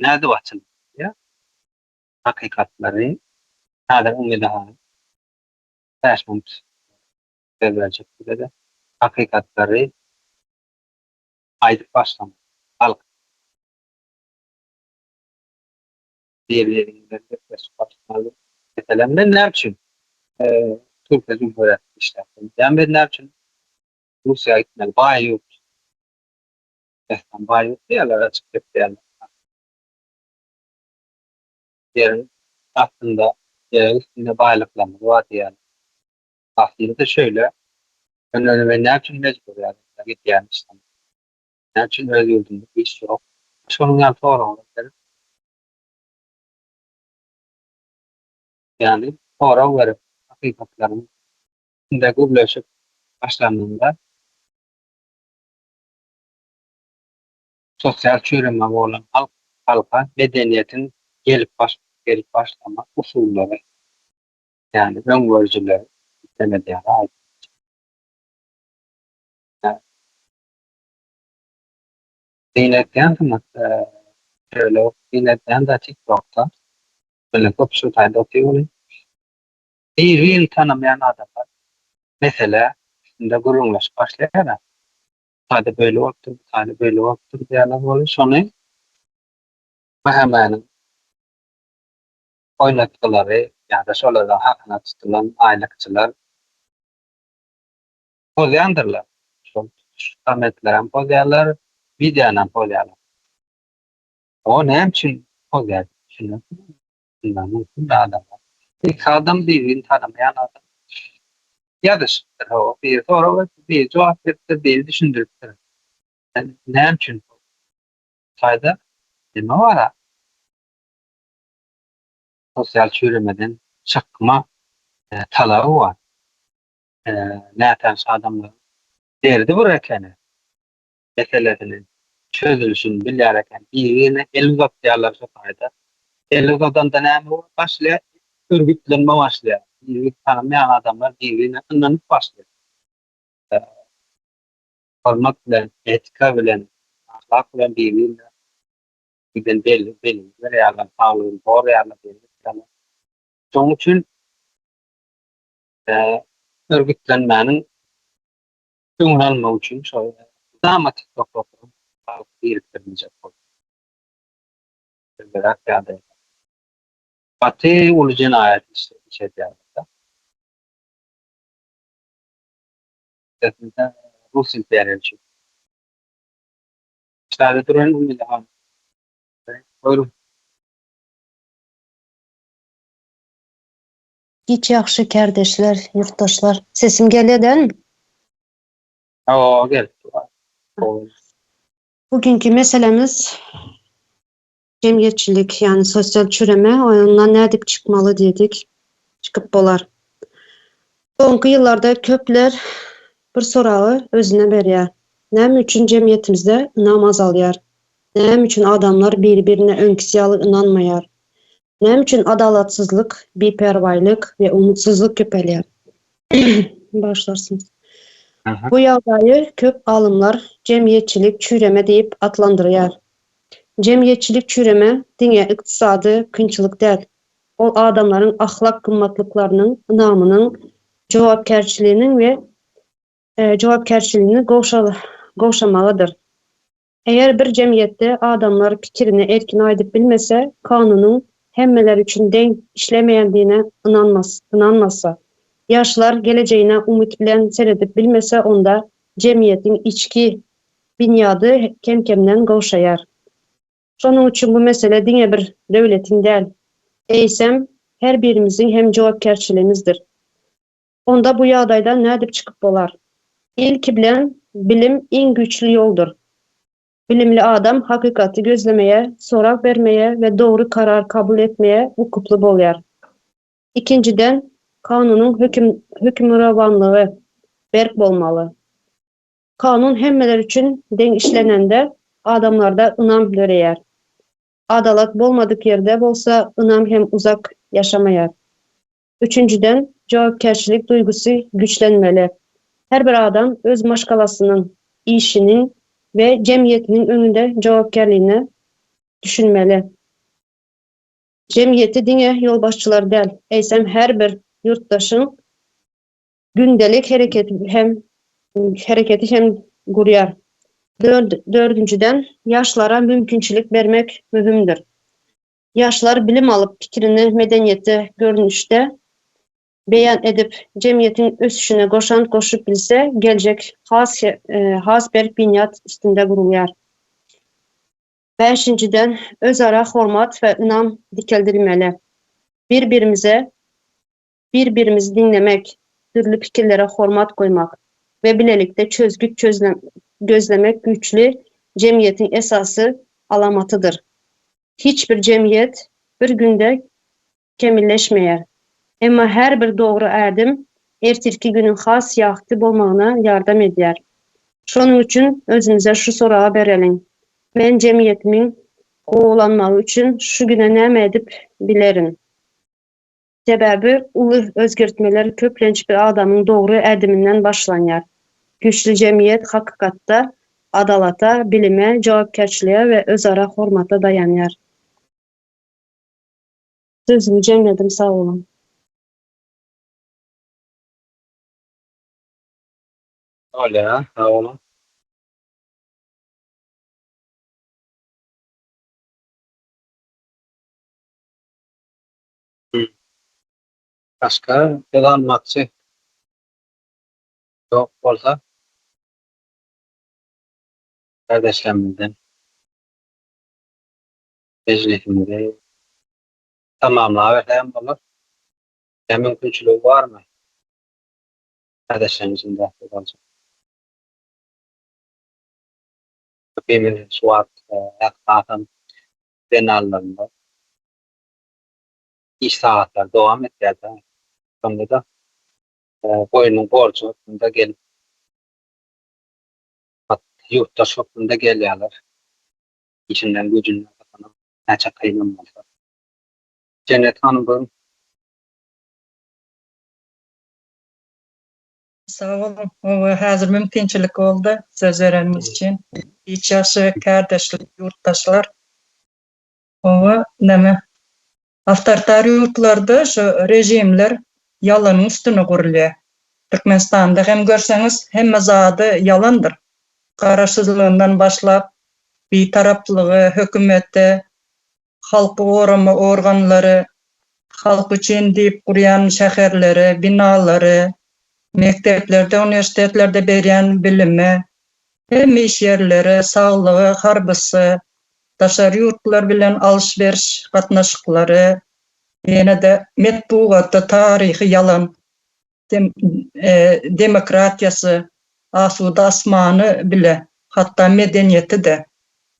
Nädip açylmaly diýýär. Hakykatlary häzir Umyda hanym bäş minut söz berjek size-de. Hakykatlary aýdyp başlamaly halk. Bir-biriň bilen gepleşip başlamaly. Meselem, men näme üçin Türkiýe Cumhuriyetinde işläp bilmeýän? Men näme üçin Russiýa gitmeli? Baý ýurt. Türkmenistan baý ýurt diýýärler, açyk gepleýärler. Ýeriň astynda, ýeriň üstünde baýlyklarymyz bar diýýärler. Aslynda-da şeýle. Ýöne men näme üçin mejbur ýa-da gidýän işden? Näme üçin öz ýurdumda iş ýok? Şonuň ýaly soraglar berip, ýagny sorag berip, hakykatlaryň üstünde gürleşip başlanynda sosial çüýreme bolan halk halka medeniýetiň gelip baş gelip başlama usullary, ýagny öňgörüjileri demedýär aýdyp. Syn etýänsiňiz, şeýle syn etýän-de TikTokda. Ýöne köp şu taýda otyr welin. Bir-birini tanamaýan adamlar mesele üstünde gürrüňleşip başlaýar-a. Bu taýda beýle bolupdyr, bu taýda beýle bolupdyr diýýärler weli şony MHM-niň oýnatgylary ýa-da şolardan hakyna tutulan aýlykçylar pozýandyrlar. Şol tutuş kommentlerem pozýarlar, wideonam pozýarlar. O näme üçin pozýar düşünersiňizmi? Mümkin adamlar. Iki adam bir-birini tanamaýan adam ýazyşypdyr. Hawa, biri sorag beripdir, biri jogap beripdir, biri düşündiripdir. Näme üçin? Taýda neme bar-a? Sosial çüýremeden çykma talaby bar. Nätanyş adamlaryň derdi bir ekeni. Meselesini çözülişini bilýär eken. Biri-birine el uzatýarlar şo taýda. El uzadanda näme bolup başlaýar? Ürgütlenme başlaýar. Biri-birini tanamaýan adamlar biri-birine ynanyp başlaýar. Hormat bilen, etika bilen, ahlak bilen biri-birine giden belli belgi berýärler, saglygyny goraýarlar, belli etýärler. Şonuň üçin örgütlenmäniň öňüni almak üçin şol mydama TikTok-da halk birikdiriljek bolýar. Şeýleräk ýagdaýlar. Gaty uly jenaýat iş edýärler-de. Rus imperiýa üçin. Şäde duran Umyda hanym. Buyurun. Giç ýagşy kärdeşler, ýurtdaşlar. Sesim gelýär dälmi? Hawa, gelip dur. Bugünki meselemiz jemgyýetçilik, ýagny sosial çüreme, ondan nädip çykmaly diýdik. Çykyp bolar. Soňky ýyllarda köpler bir soragy özüne berýär. Näme üçin jemgyýetimizde ynam azalýar? Näme üçin adamlar biri-birine öňküsi ýaly ynanmaýar? Näme üçin adalatsyzlyk, biperwaýlyk we umytsyzlyk köpelýär? Bagyşlarsyňyz. Bu ýagdaýy köp alymlar jemgyýetçilik çüýreme diýip atlandyrýar. Jemgyýetçilik çüýreme diňe ykdysady kynçylyk däl. Ol adamlaryň ahlak gymmatlyklarynyň, ynamynyň, jogapkärçiliginiň we jogapkärçiligini gowşamagydyr. Eger bir jemgyýetde adamlar pikirini erkin aýdyp bilmese, kanunyň hemmeler üçin deň işlemeýändigine ynanmasa, ýaşlar gelejegine umyt bilen seredip bilmese onda jemgyýetiň içki binýady kem-kemden gowşaýar. Şonuň üçin bu mesele diňe bir döwletiň däl, eýsem, her birimiziň hem jogapkärçiligimizdir. Onda bu ýagdaýdan nädip çykyp bolar? Ilki bilen, bilim iň güýçli ýoldur. Bilimli adam hakykaty gözlemäge, sorag bermäge we dogry karar kabul etmäge ukyply bolýar. Ikinjiden, kanunyň hökmürowanlygy berk bolmaly. Kanun hemmeler üçin deň işlenende, adamlarda ynam döreýär. Adalat bolmadyk ýerde bolsa ynam hem uzak ýaşamaýar. Üçünjiden, jogapkärçilik duýgusy güýçlenmeli. Her bir adam öz maşgalasynyň, işiniň we jemgyýetiniň öňünde jogapkärligine düşünmeli. Jemgyýeti diňe ýolbaşçylar däl, eýsem her bir ýurtdaşyň gündelik hereketi hem hereketi hem gurýar. Dördünjiden, ýaşlara mümkinçilik bermek möhümdir. Ýaşlar bilim alyp, pikirini medeniýetli görnüşde beýan edip, jemgyýetiň ösüşine goşant goşup bilse, geljek has has berk binýat üstünde gurulýar. Bäşinjiden, özara hormat we ynam dikeldilmeli. Bir-birimize bir-birimizi diňlemek, dürli pikirlere hormat goýmak we bilelikde çözgüt gözlemek güýçli jemgyýetiň esasy alamatydyr. Hiç bir jemgyýet bir günde kämilleşmeýär. Emma her bir dogry ädim ertirki günüň has ýagty bolmagyna ýardam edýär. Şonuň üçin özümize şu soragy bereliň, Men jemgyýetimiň gowulanmagy üçin şu güne näme edip bilerin? Sebäbi uly özgertmeler köplenç bir adamyň dogry ädiminden başlanýar. Güýçli jemgyýet hakykatda adalata, bilime, jogapkärçilige we özara hormata daýanýar. Sözümi jemledim, sag boluň. Bolýar, sag boluň. Başga söz almakçy ýok bolsa kardeşlerimizden mejlisimizi tamamlaberseem bolar. Ýa mümkinçiligi barmy? Kardeşleriň içinde söz aljak. Köpimiz şu wagt hasam zenanlarymyz iş sagatlary dowam etýär-de. Şonda-da goýnuň borjy hökmünde gelip ýurtdaş hökmünde gelýärler. Işinden güjünden gysynyp näçe kynam bolsa. Jennet hanym buyurun. Sag boluň. Owa, häzir mümkinçilik boldy söz bereniňiz üçin. Hiç ýagşy kärdeşler, ýurtdaşlar. Owa, näme? Awtoritar ýurtlarda şu režimler ýalanyň üstüne gurulýar. Türkmenistanda hem görseňiz hemme zady ýalandyr. Garaşsyzlygyndan başlap bitaraplygy, hökümeti, halky gorama organlary, halk üçin diýip gurýan şäherleri, binalary, mekdeplerde, uniwersitetlerde berýän bilimi, hemme iş ýerleri, saglygy, harbysy, daşary ýurtlar bilen alyş-beriş gatnaşyklary, ýene-de metbugatda taryhy ýalan, demokratiýasy, asuda asmany bile, hatda medeniýeti-de.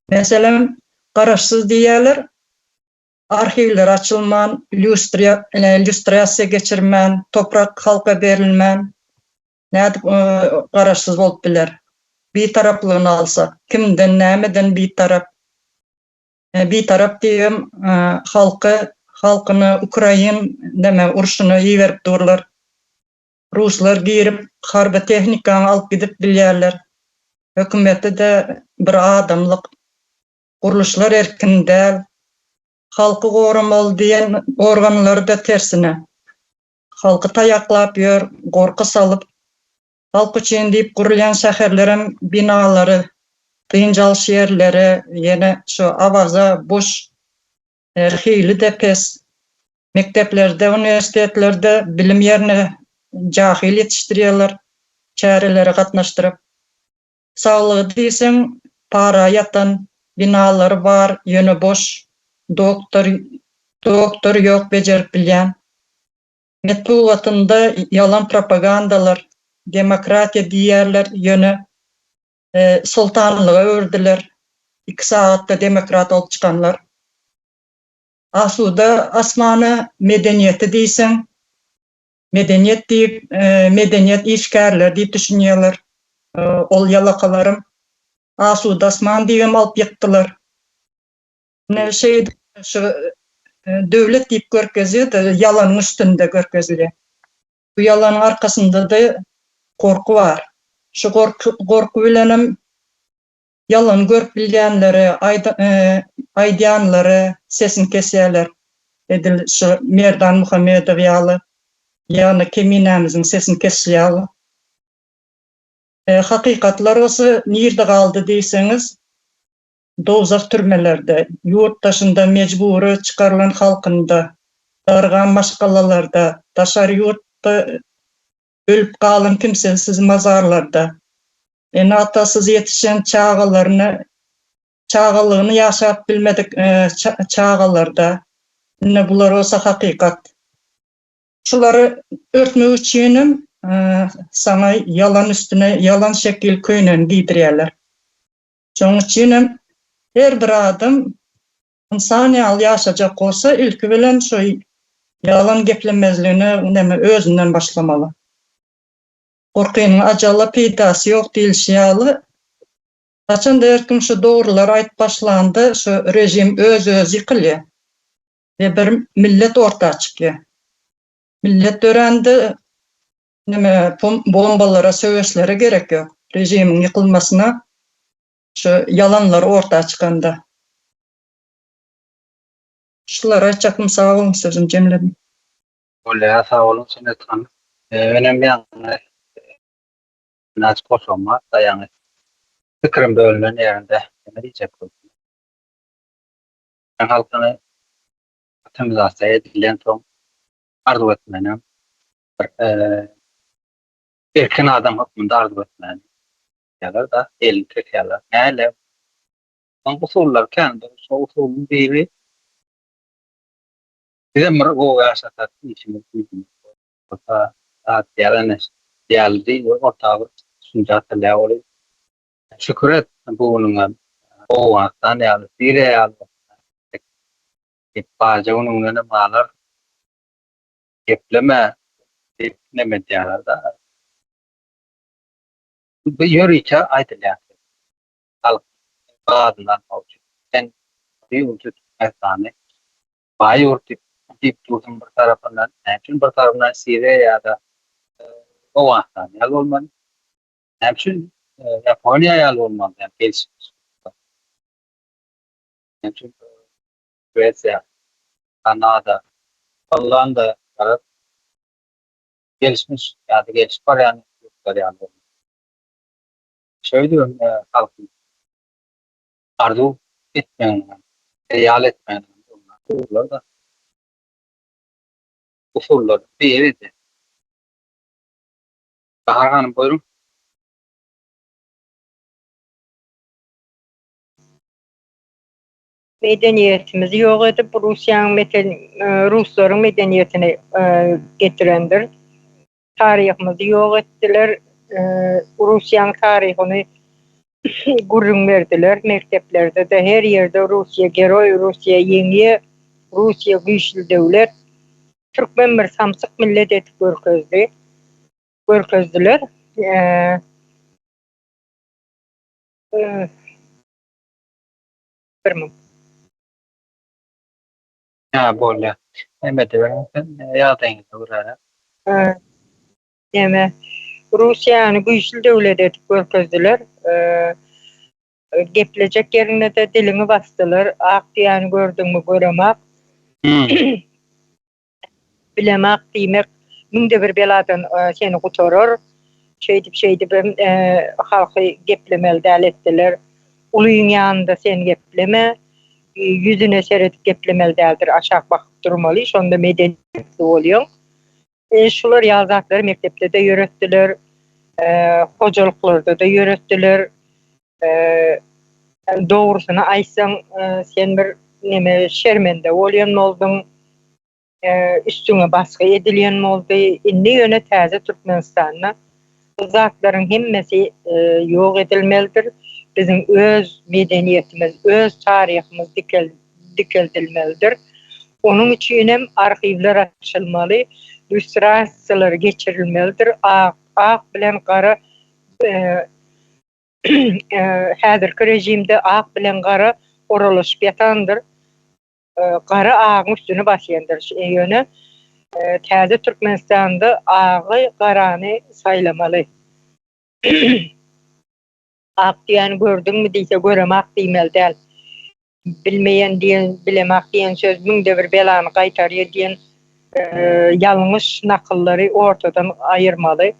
Meselem, garaşsyz diýýärler, arhiwler açylman, lýustrasiýa geçirmän, toprak halka berilmän, nädip garaşsyz bolup biler? Bitaraplygyny alsak, kimden, nämeden bitarap? Bitarap diýibem halky, halkyny ukrain neme urşuna iberip durlar. Ruslar girip harby tehnikany alyp gidip bilýärler. Hökümeti-de bir adamlyk. Gurluşlar erkin däl. Halky goramaly diýen organlary-da tersine. Halky taýaklap ýör, gorky salyp. Halk üçin diýip gurulýan şäherlerem binalary, dynç alyş ýerleri ýene şu Awaza boş, hili-de pes. Mekdeplerde, uniwersitetlerde bilim ýerine jahyl ýetişdirýärler, çärelere gatnaşdyryp. Saglygy diýseň, para ýatan binalary bar, ýöne boş, doktor, doktor ýok bejerip bilýän. Metbugatynda ýalan propagandalar, demokratiýa diýýärler, ýöne soltanlyga öwürdiler, iki sagatda demokrat bolup çykanlar. Asuda asmana medeniýeti diýseň, medeniýet diýip, medeniýet işgärleri diýip düşünýärler, ol ýalakalaram. Asuda asman diýibem alyp ýykdylar. Ine şeýdip şu döwlet diýip görkezýär-de, ýalanyň üstünde görkezilýär. Bu ýalanyň arkasynda-da gorky bar. Şu gorky gorky bilenem ýalany görüp bilýänleri, aýdýanlary sesini kesýärler. Edil şu Merdan Muhammedow ýaly, ýagny Keminämiziň sesini kesişi ýaly. Hakykatlar bolsa nirde galdy diýseňiz, Dowzah türmelerde, ýurt daşynda mejbury çykarylan halkynda, dargan maşgalalarda, daşary ýurtda ölüp galan kimsesiz mazarlarda, ene-atasyz ýetişen çagalaryny, çagalygyny ýaşap bilmedik çagalarda, ine bular bolsa hakykat. Şulary örtmek üçinem saňa ýalan üstüne ýalan şekil köýnegini geýdirýärler. Şonuň üçinem her bir adam ynsan ýaly ýaşajak bolsa, ilki bilen şu ýalan geplemezligine neme özünden başlamaly. Gorkynyň ajala peýdasy ýok diýlişi ýaly, haçanda her kim şu dogrulary aýdyp başlanda şu režim öz-özi ýykylýar we bir millet orta çykýar. Millet dörände Neme bombalara söweşlere gerek ýok. Režimiň ýykylmasyna şu ýalanlar orta çykanda. Şulary aýtjakdym sag boluň sözümi jemledim. Bolýar sag boluň Jennet hanym. Menem ýaňy. Näçe goşagym bar, daýaňy pikirim bölünen ýerinde näme diýjek bolduň? Türkmen halkyny atomizasiýa edilensoň arzuw etmänem bir erkin adam hökmünde arzuw etmäni diýýärler-de, elini kesýärler. Näle? Onuň usullary kän. Şo usulyň biri bizem bir gowy ýaşasak işimiz güýjümiz bolsa zat diýýär ene ýaly we orta bir düşünje atylýar ol şükür et bu günüňe Owganystan ýaly, Siriýa ýaly diýip barja günüňdenem galar gepleme diýip neme edýärler-de. Bu ýörite aýdylýan söz. Halk badyny almak üçin. Sen bu ýurdy Türkmenistany baý ýurt diýip diýip dursuň bir tarapyndan. Näme üçin bir tarapyndan Siriýa ýa-da Owganystan ýaly bolmaly? Näme üçin Ýaponiýa ýaly bolmaly däl gelşikli? Näme üçin Şwesiýa, Kanada, Hollanda garaz gelişmiş ýa-da gelişip barýan ýurtlar ýaly bolmaly. Şeýdibem halkyň arzuw etmeginiň, hyýal etmeginiň usullar-da usullar biridi. Bahar hanym buýruň. Medeniýetimizi ýok edip Russiýanyň ruslaryň medeniýetini getirendir. Taryhymyzy ýok etdiler. Russiýanyň taryhyny gürrüň berdiler. Mekdeplerde-de her ýerde Russiýa geroý, Russiýa ýeňýä, Russiýa güýçli döwlet. Türkmen bir samsyk millet edip görkezdi. Görkezdiler. Bir müň. Hä bolýa. Näme ediberiň sen ýagdaýyňyza görä. Näme Russiýany güýçli döwlet edip görkezdiler. Geplejek ýeriňde-de diliňi basdylar. Ak düýäni gördüňmi göremak. Bilemak diýmek müňde bir beladan seni gutarar. Şeýdip şeýdibem halky geplemeli däl etdiler. Ulyň ýanynda sen gepleme, ýüzüne seredip geplemeli däldir, aşak bakyp durmaly, şonda medeniýetli bolýaň. Şular ýaly zatlary mekdepde-de ýöretdiler, hojalyklarda-da ýöretdiler. Dogrusyny aýtsaň, sen bir neme şermende bolýan bolduň. Üstüňe basgy edilýän boldy. Indi ýöne täze Türkmenistanda bu zatlaryň hemmesi ýok edilmelidir. Biziň öz medeniýetimiz, öz taryhymyz dikeldilmelidir. Onuň üçinem arhiwler açylmaly, lýustrasiýalar geçirilmelidir. Ak, ak bilen gara häzirki režimde ak bilen gara oralaşyp ýatandyr. Gara agyň üstüni basýandyr. Ýöne täze Türkmenistanda agy garany saýlamaly. Ak düýäni gördüňmi diýse göremak diýmeli däl. Bilmeýän diýen bilemak diýen söz müňde bir belany gaýtarýar diýen ýalňyş nakyllary ortadan aýyrmaly.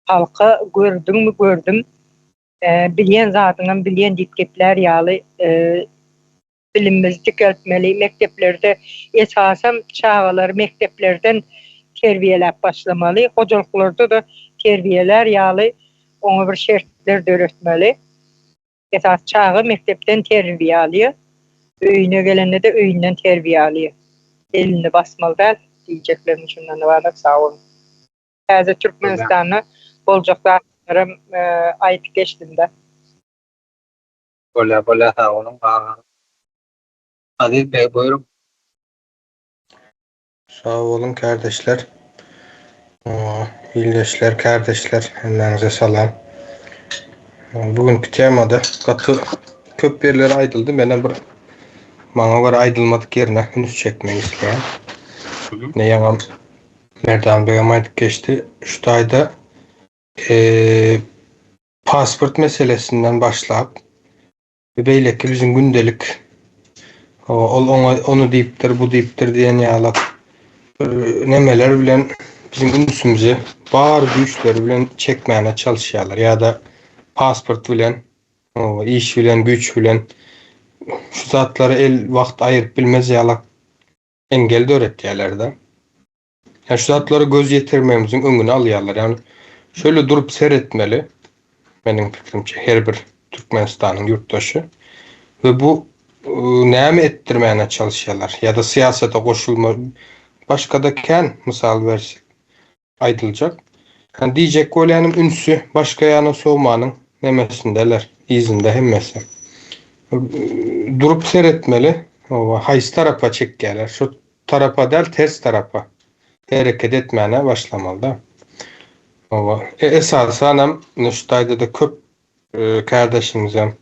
Halka gördüňmi gördüm, bilýän zadyňam bilýän diýip geplär ýaly bilimimizi dikeltmeli, mekdeplerde esasam çagalary mekdeplerden terbiýeläp başlamaly, hojalyklarda-da terbiýelär ýaly oňa bir şertler döretmeli. Esasy çaga mekdepden terbiýe alýar, öýüne gelende-de öýünden terbiýe alýar. Elini basmaly däl diýjeklerim şundan ybarat, sag boluň. Täze Türkmenistanda boljak zatlaram aýdyp geçdim-de. Bolýa bolýa sag boluň bar Aziz beg buýruň. Sag boluň kärdeşler. Ildeşler, kärdeşler hemmäňize salam. Bu günki temada gaty köp ýerler aýdyldy. Menem bir maňa görä aýdylmadyk ýerine üns çekmek isleýän. Ne ýaňam Merdan begem aýdyp geçdi. Şu taýda Pasport meselesinden başlap, beýleki biziň gündelik ol oňa ony diýipdir, bu diýipdir diýen ýaly bir nemeler bilen biziň ünsümizi bar güýçleri bilen çekmäne çalyşýarlar ýa-da pasport bilen, iş bilen, güýç bilen şu zatlara el wagt aýyryp bilmez ýalak engel döretýärler-de. Ýa şu zatlara göz ýetirmegimiziň öňüni alýarlar. Ýagny şöyle durup seretmeli, meniň pikirimçe her bir Türkmenistanyň ýurtdaşy we bu näme etdirmäne çalyşýarlar ýa-da syýasata goşulma başga-da kän mysal bersek aýdyljak. Ýani diýjek bolýanym ünsi başga ýana sowmanyň nemesindeler, yzynda hemmesi. Durup seretmeli, haýsy tarapa çekýärler. Şu tarapa däl ters tarapa hereket etmäne başlamalyda. Hawa, esasanam ine şu taýda-da köp kärdeşimizem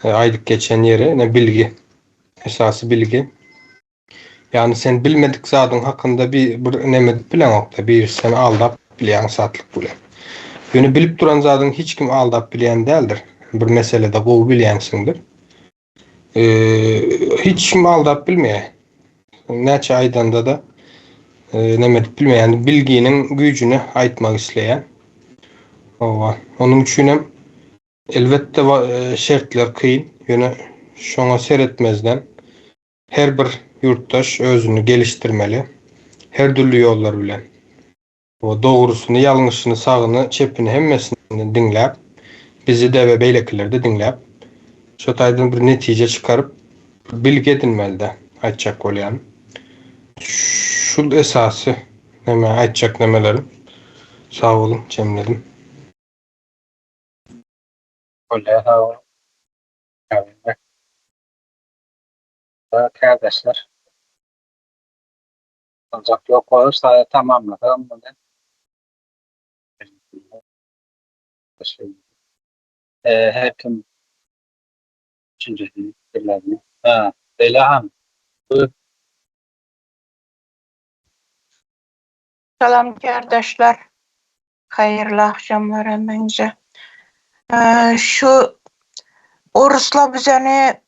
aýdyp geçen ýeri ine bilgi. Esasy bilgi. Ýagny sen bilmedik zadyň hakynda bir bir neme edip bileňokda, birisi seni aldap bilýär aňsatlyk bilen. Ýöne bilip duran zadyňy hiç kim aldap bilýän däldir. Bir meselede gowy bilýänsiňdir. Hiç kim aldap bilmeýär. Näçe aýdanda-da neme edip bilmeýär. Yani bilginiň güýjüni aýtmak isleýän. Hawa. Onuň üçin hem elbetde şertler kyn. Ýöne şoňa seretmezden her bir ýurtdaş özüni gelişdirmeli. Her dürli ýollar bilen. O dogrusyny, ýalňyşyny, sagyny, çepini hemmesini diňläp, bizi-de we beýlekileri-de diňläp, şo taýdan bir netije çykaryp, bilgi edinmeli-dä, aýtjak bolýanym. Şul esasy neme aýtjak nemelerim. Sag boluň, jemledim. Bolýar sag boluň. Kärdeşler. Aljak ýok bolursa tamamlasam muny. Her kim düşünjesini, pikirlerini. Ha, Leýla han. Buyur. Salam kärdeşler. Haýyrly agşamlar hemmäňize. Şu oruslar bizeni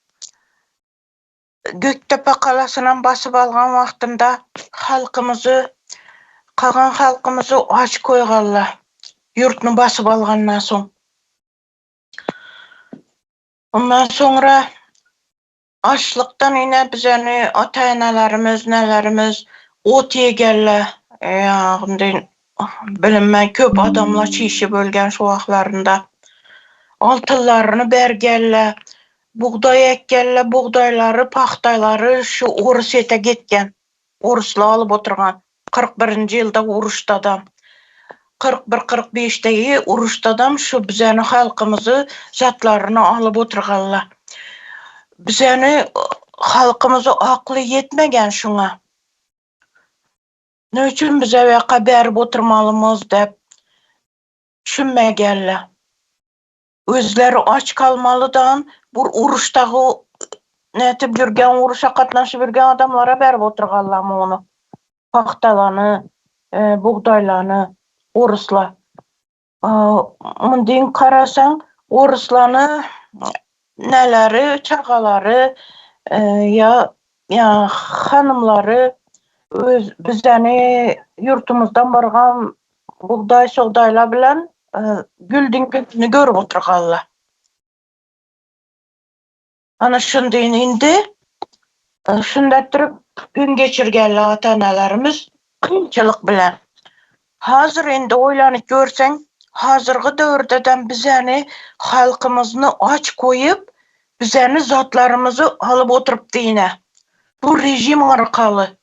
Gökdepe galasynam basyp algan wagtynda halkymyzy kagan halkymyzy aç koýgalla ýurtny basyp algandan soň. Ondan soňra açlykdan ine bizeni ata-enelerimiz nelerimiz ot ýegelle ýagny bilinmän köp adamlar çişip ölgen şu wagtlarynda. Altynlaryny bergelle Bugdaý ekgelle bugdaýlary, pagtalary şu Orusyýete gitgen. Oruslar alyp oturgan. 41-nji ýylda uruşdadam. 41, 45-degi uruşdadam şu bizeni halkymyzy zatlaryny alyp oturganlar. Bizeni halkymyzy akly ýetmegen şuňa. Ne üçin bize waka berip oturmalymyz dep düşünmegenler. Özleri aç galmalydan bur uruşdagy nätip ýürgen uruşa gatnaşyp ýürgen adamlara berip oturganlamy ony pagtalany bugdaýlany orusla mundiň garasaň oruslany näleri çagalary ýa ýa hanymlary öz bizäni ýurtumyzdan bargan bugdaý sogdaýlar bilen gül diňkesini görüp oturgalla. Ana şundyny indi şunda durup gün geçirgenler ata-analarymyz kynçylyk bilen. Hazir indi oýlanyp görseň, hazirgi döwürdedem bizäni halkymyzny aç goýup, bizäni zatlarymyzy alyp oturypdy ine. Bu rejim arkaly.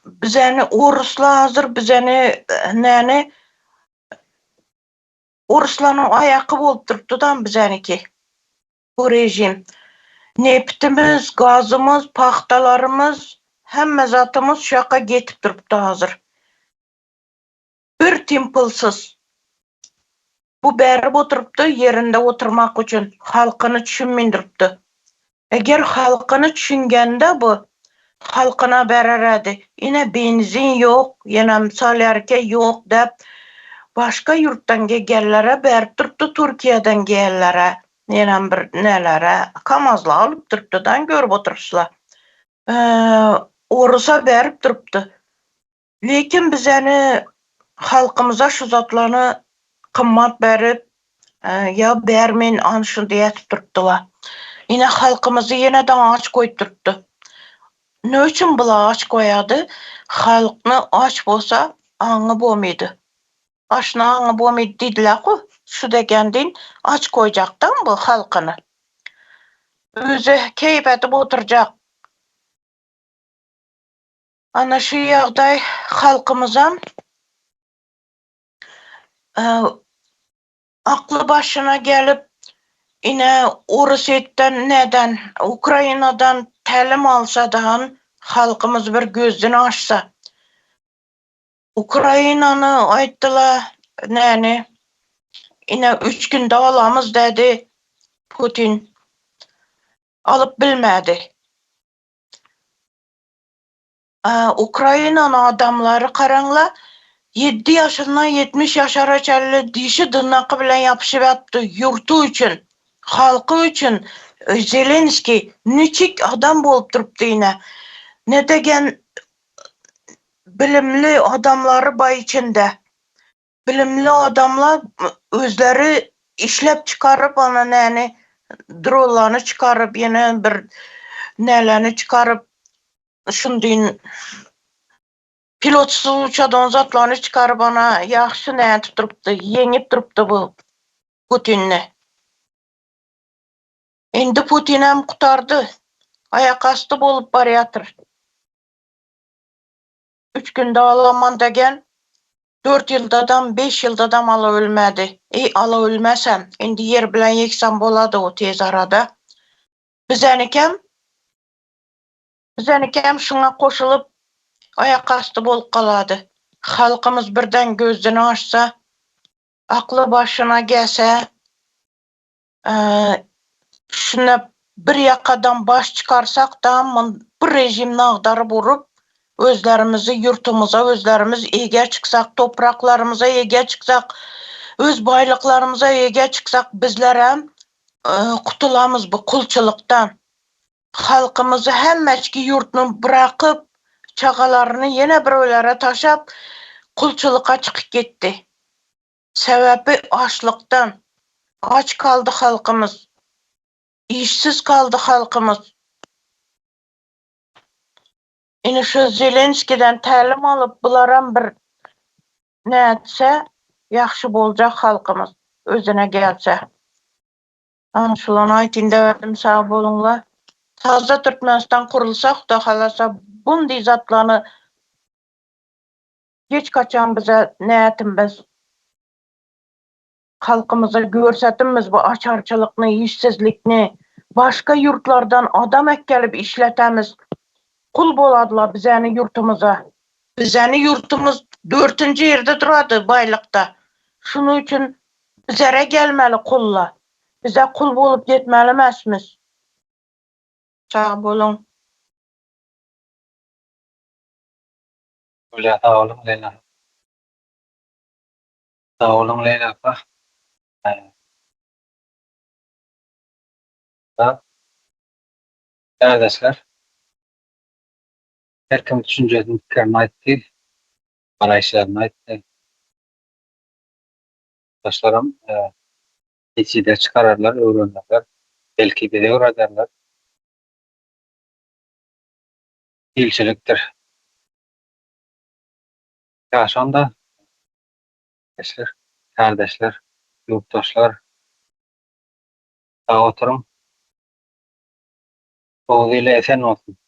Bizäni oruslar hazir bizäni näni oruslaryň aýaky bolup durupdydam bizäniki. Bu rejim. Neptimiz, gazymyz, pagtalarymyz, hemme zatymyz şu ýaka getip durupdy hazir. Bir tim pulsuz. Bu berip oturypdy ýerinde oturmak üçin, halkyny düşünmän durupdy. Eger halkyny düşüngende bu halkyna bereredi. Ine benzin ýok, ýenem solýarka ýok dep başga ýurtdan gegenlere berip durupdy, Türkiýeden gelenlere, ýenem bir nelere, kamazlar alyp durupdy-da görüp oturyşlar. Orusa berip durupdy. Lekin bizeni halkymyza şu zatlany gymmat berip ýa bermen an şuny diýätip durupdylar. Ine halkymyzy ýene-de aç goýup durupdy. Ne üçin bular aç goýardy? Halkny aç bolsa aňy bomydy. Aşna aňy bomydy diýdiler-ku. Şu degendin aç goýjakdan bu halkyny. Özi keýp edip oturjak. Ana şu ýagdaý halkymyzam akly başyna gelip ine Orusetden neden Ukrainadan tälim alsa dahan halkymyz bir gözüni açsa. Ukrainany aýtdyla näni ine üç günde alamyz dedi Putin alyp bilmedi. Ukrainanyň adamlary garaňla, ýedi ýaşyndan 70 ýaşara çenli dişi dyrnaky bilen ýapyşyp ýatdy ýurty üçin, halky üçin. Zelenskiý niçik adam bolup durupdy ine. Ne degen bilimli adamlary bar içinde. Bilimli adamlar özleri işläp çykaryp ana näni drollany çykaryp ýene bir näläni çykaryp şundyn pilotsyz uçadan zatlaryny çykaryp ana ýagşy nädip durupdy ýeňip durupdy bu Putinni. Indi Putinem gutardy aýakasty bolup barýatyr. Üç günde alaman degen, dört ýyldadam, beş ýyldadam alabilmedi. Eý, alabilmesem, indi ýer bilen ýegsan bolady o tez arada. Bizenikem, bizenikem şuňa goşulyp, aýakasty bolup galady. Halkymyz birden gözüni açsa, akly başyna gelse, Şunda bir ýakadan baş çykarsak-da, bu režimni agdaryp urup, özlerimizi ýurtumyza özlerimiz eýge çyksak, topraklarymyza eýge çyksak, öz baýlyklarymyza eýge çyksak, bizlerem gutulamyz bu kulçulykdan. Halkymyzy hemmeçki ýurtny byrakyp, çagalaryny ýene birewlere taşap, kulçulyka çykyp gitdi. Sebäbi açlykdan. Aç kaldy halkymyz. Işsiz kaldy halkymyz. Ine şu Zelenskiden tälim alyp bularam bir nätse ýagşy boljak halkymyz özüne gelse. Ana şulany aýtyn dädim sag boluňla. Taze Türkmenistan kurulsa Huda halasa bundy zatlany Hiç kaçan bize nätimiz halkymyza görsetimiz bu açarçylykny, işsizlikni, başga ýurtlardan adam äkgelip işletemiz. Kul boladylar bizäni ýurtumyza. Bizäni ýurtumyz dörtünji ýerde durady baýlykda. Şunuň üçin bizere gelmeli kulla. Bize kul bolup ýetmeli emesmiz. Sag boluň. Gülýa sag boluň Leýla. Sag boluň Leýla apa. Kärdeşler. Her kim düşünjesini pikirini aýtdy. Garaýyşlaryny aýtdy. Ýaşlaram netije çykararlar, öwrenerler. Belki bize öwrederler. Ilçilikdir. Ýaşanda Eşler, kärdeşler, ýurtdaşlar sag oturyň. Gowuz ile esen bolsun.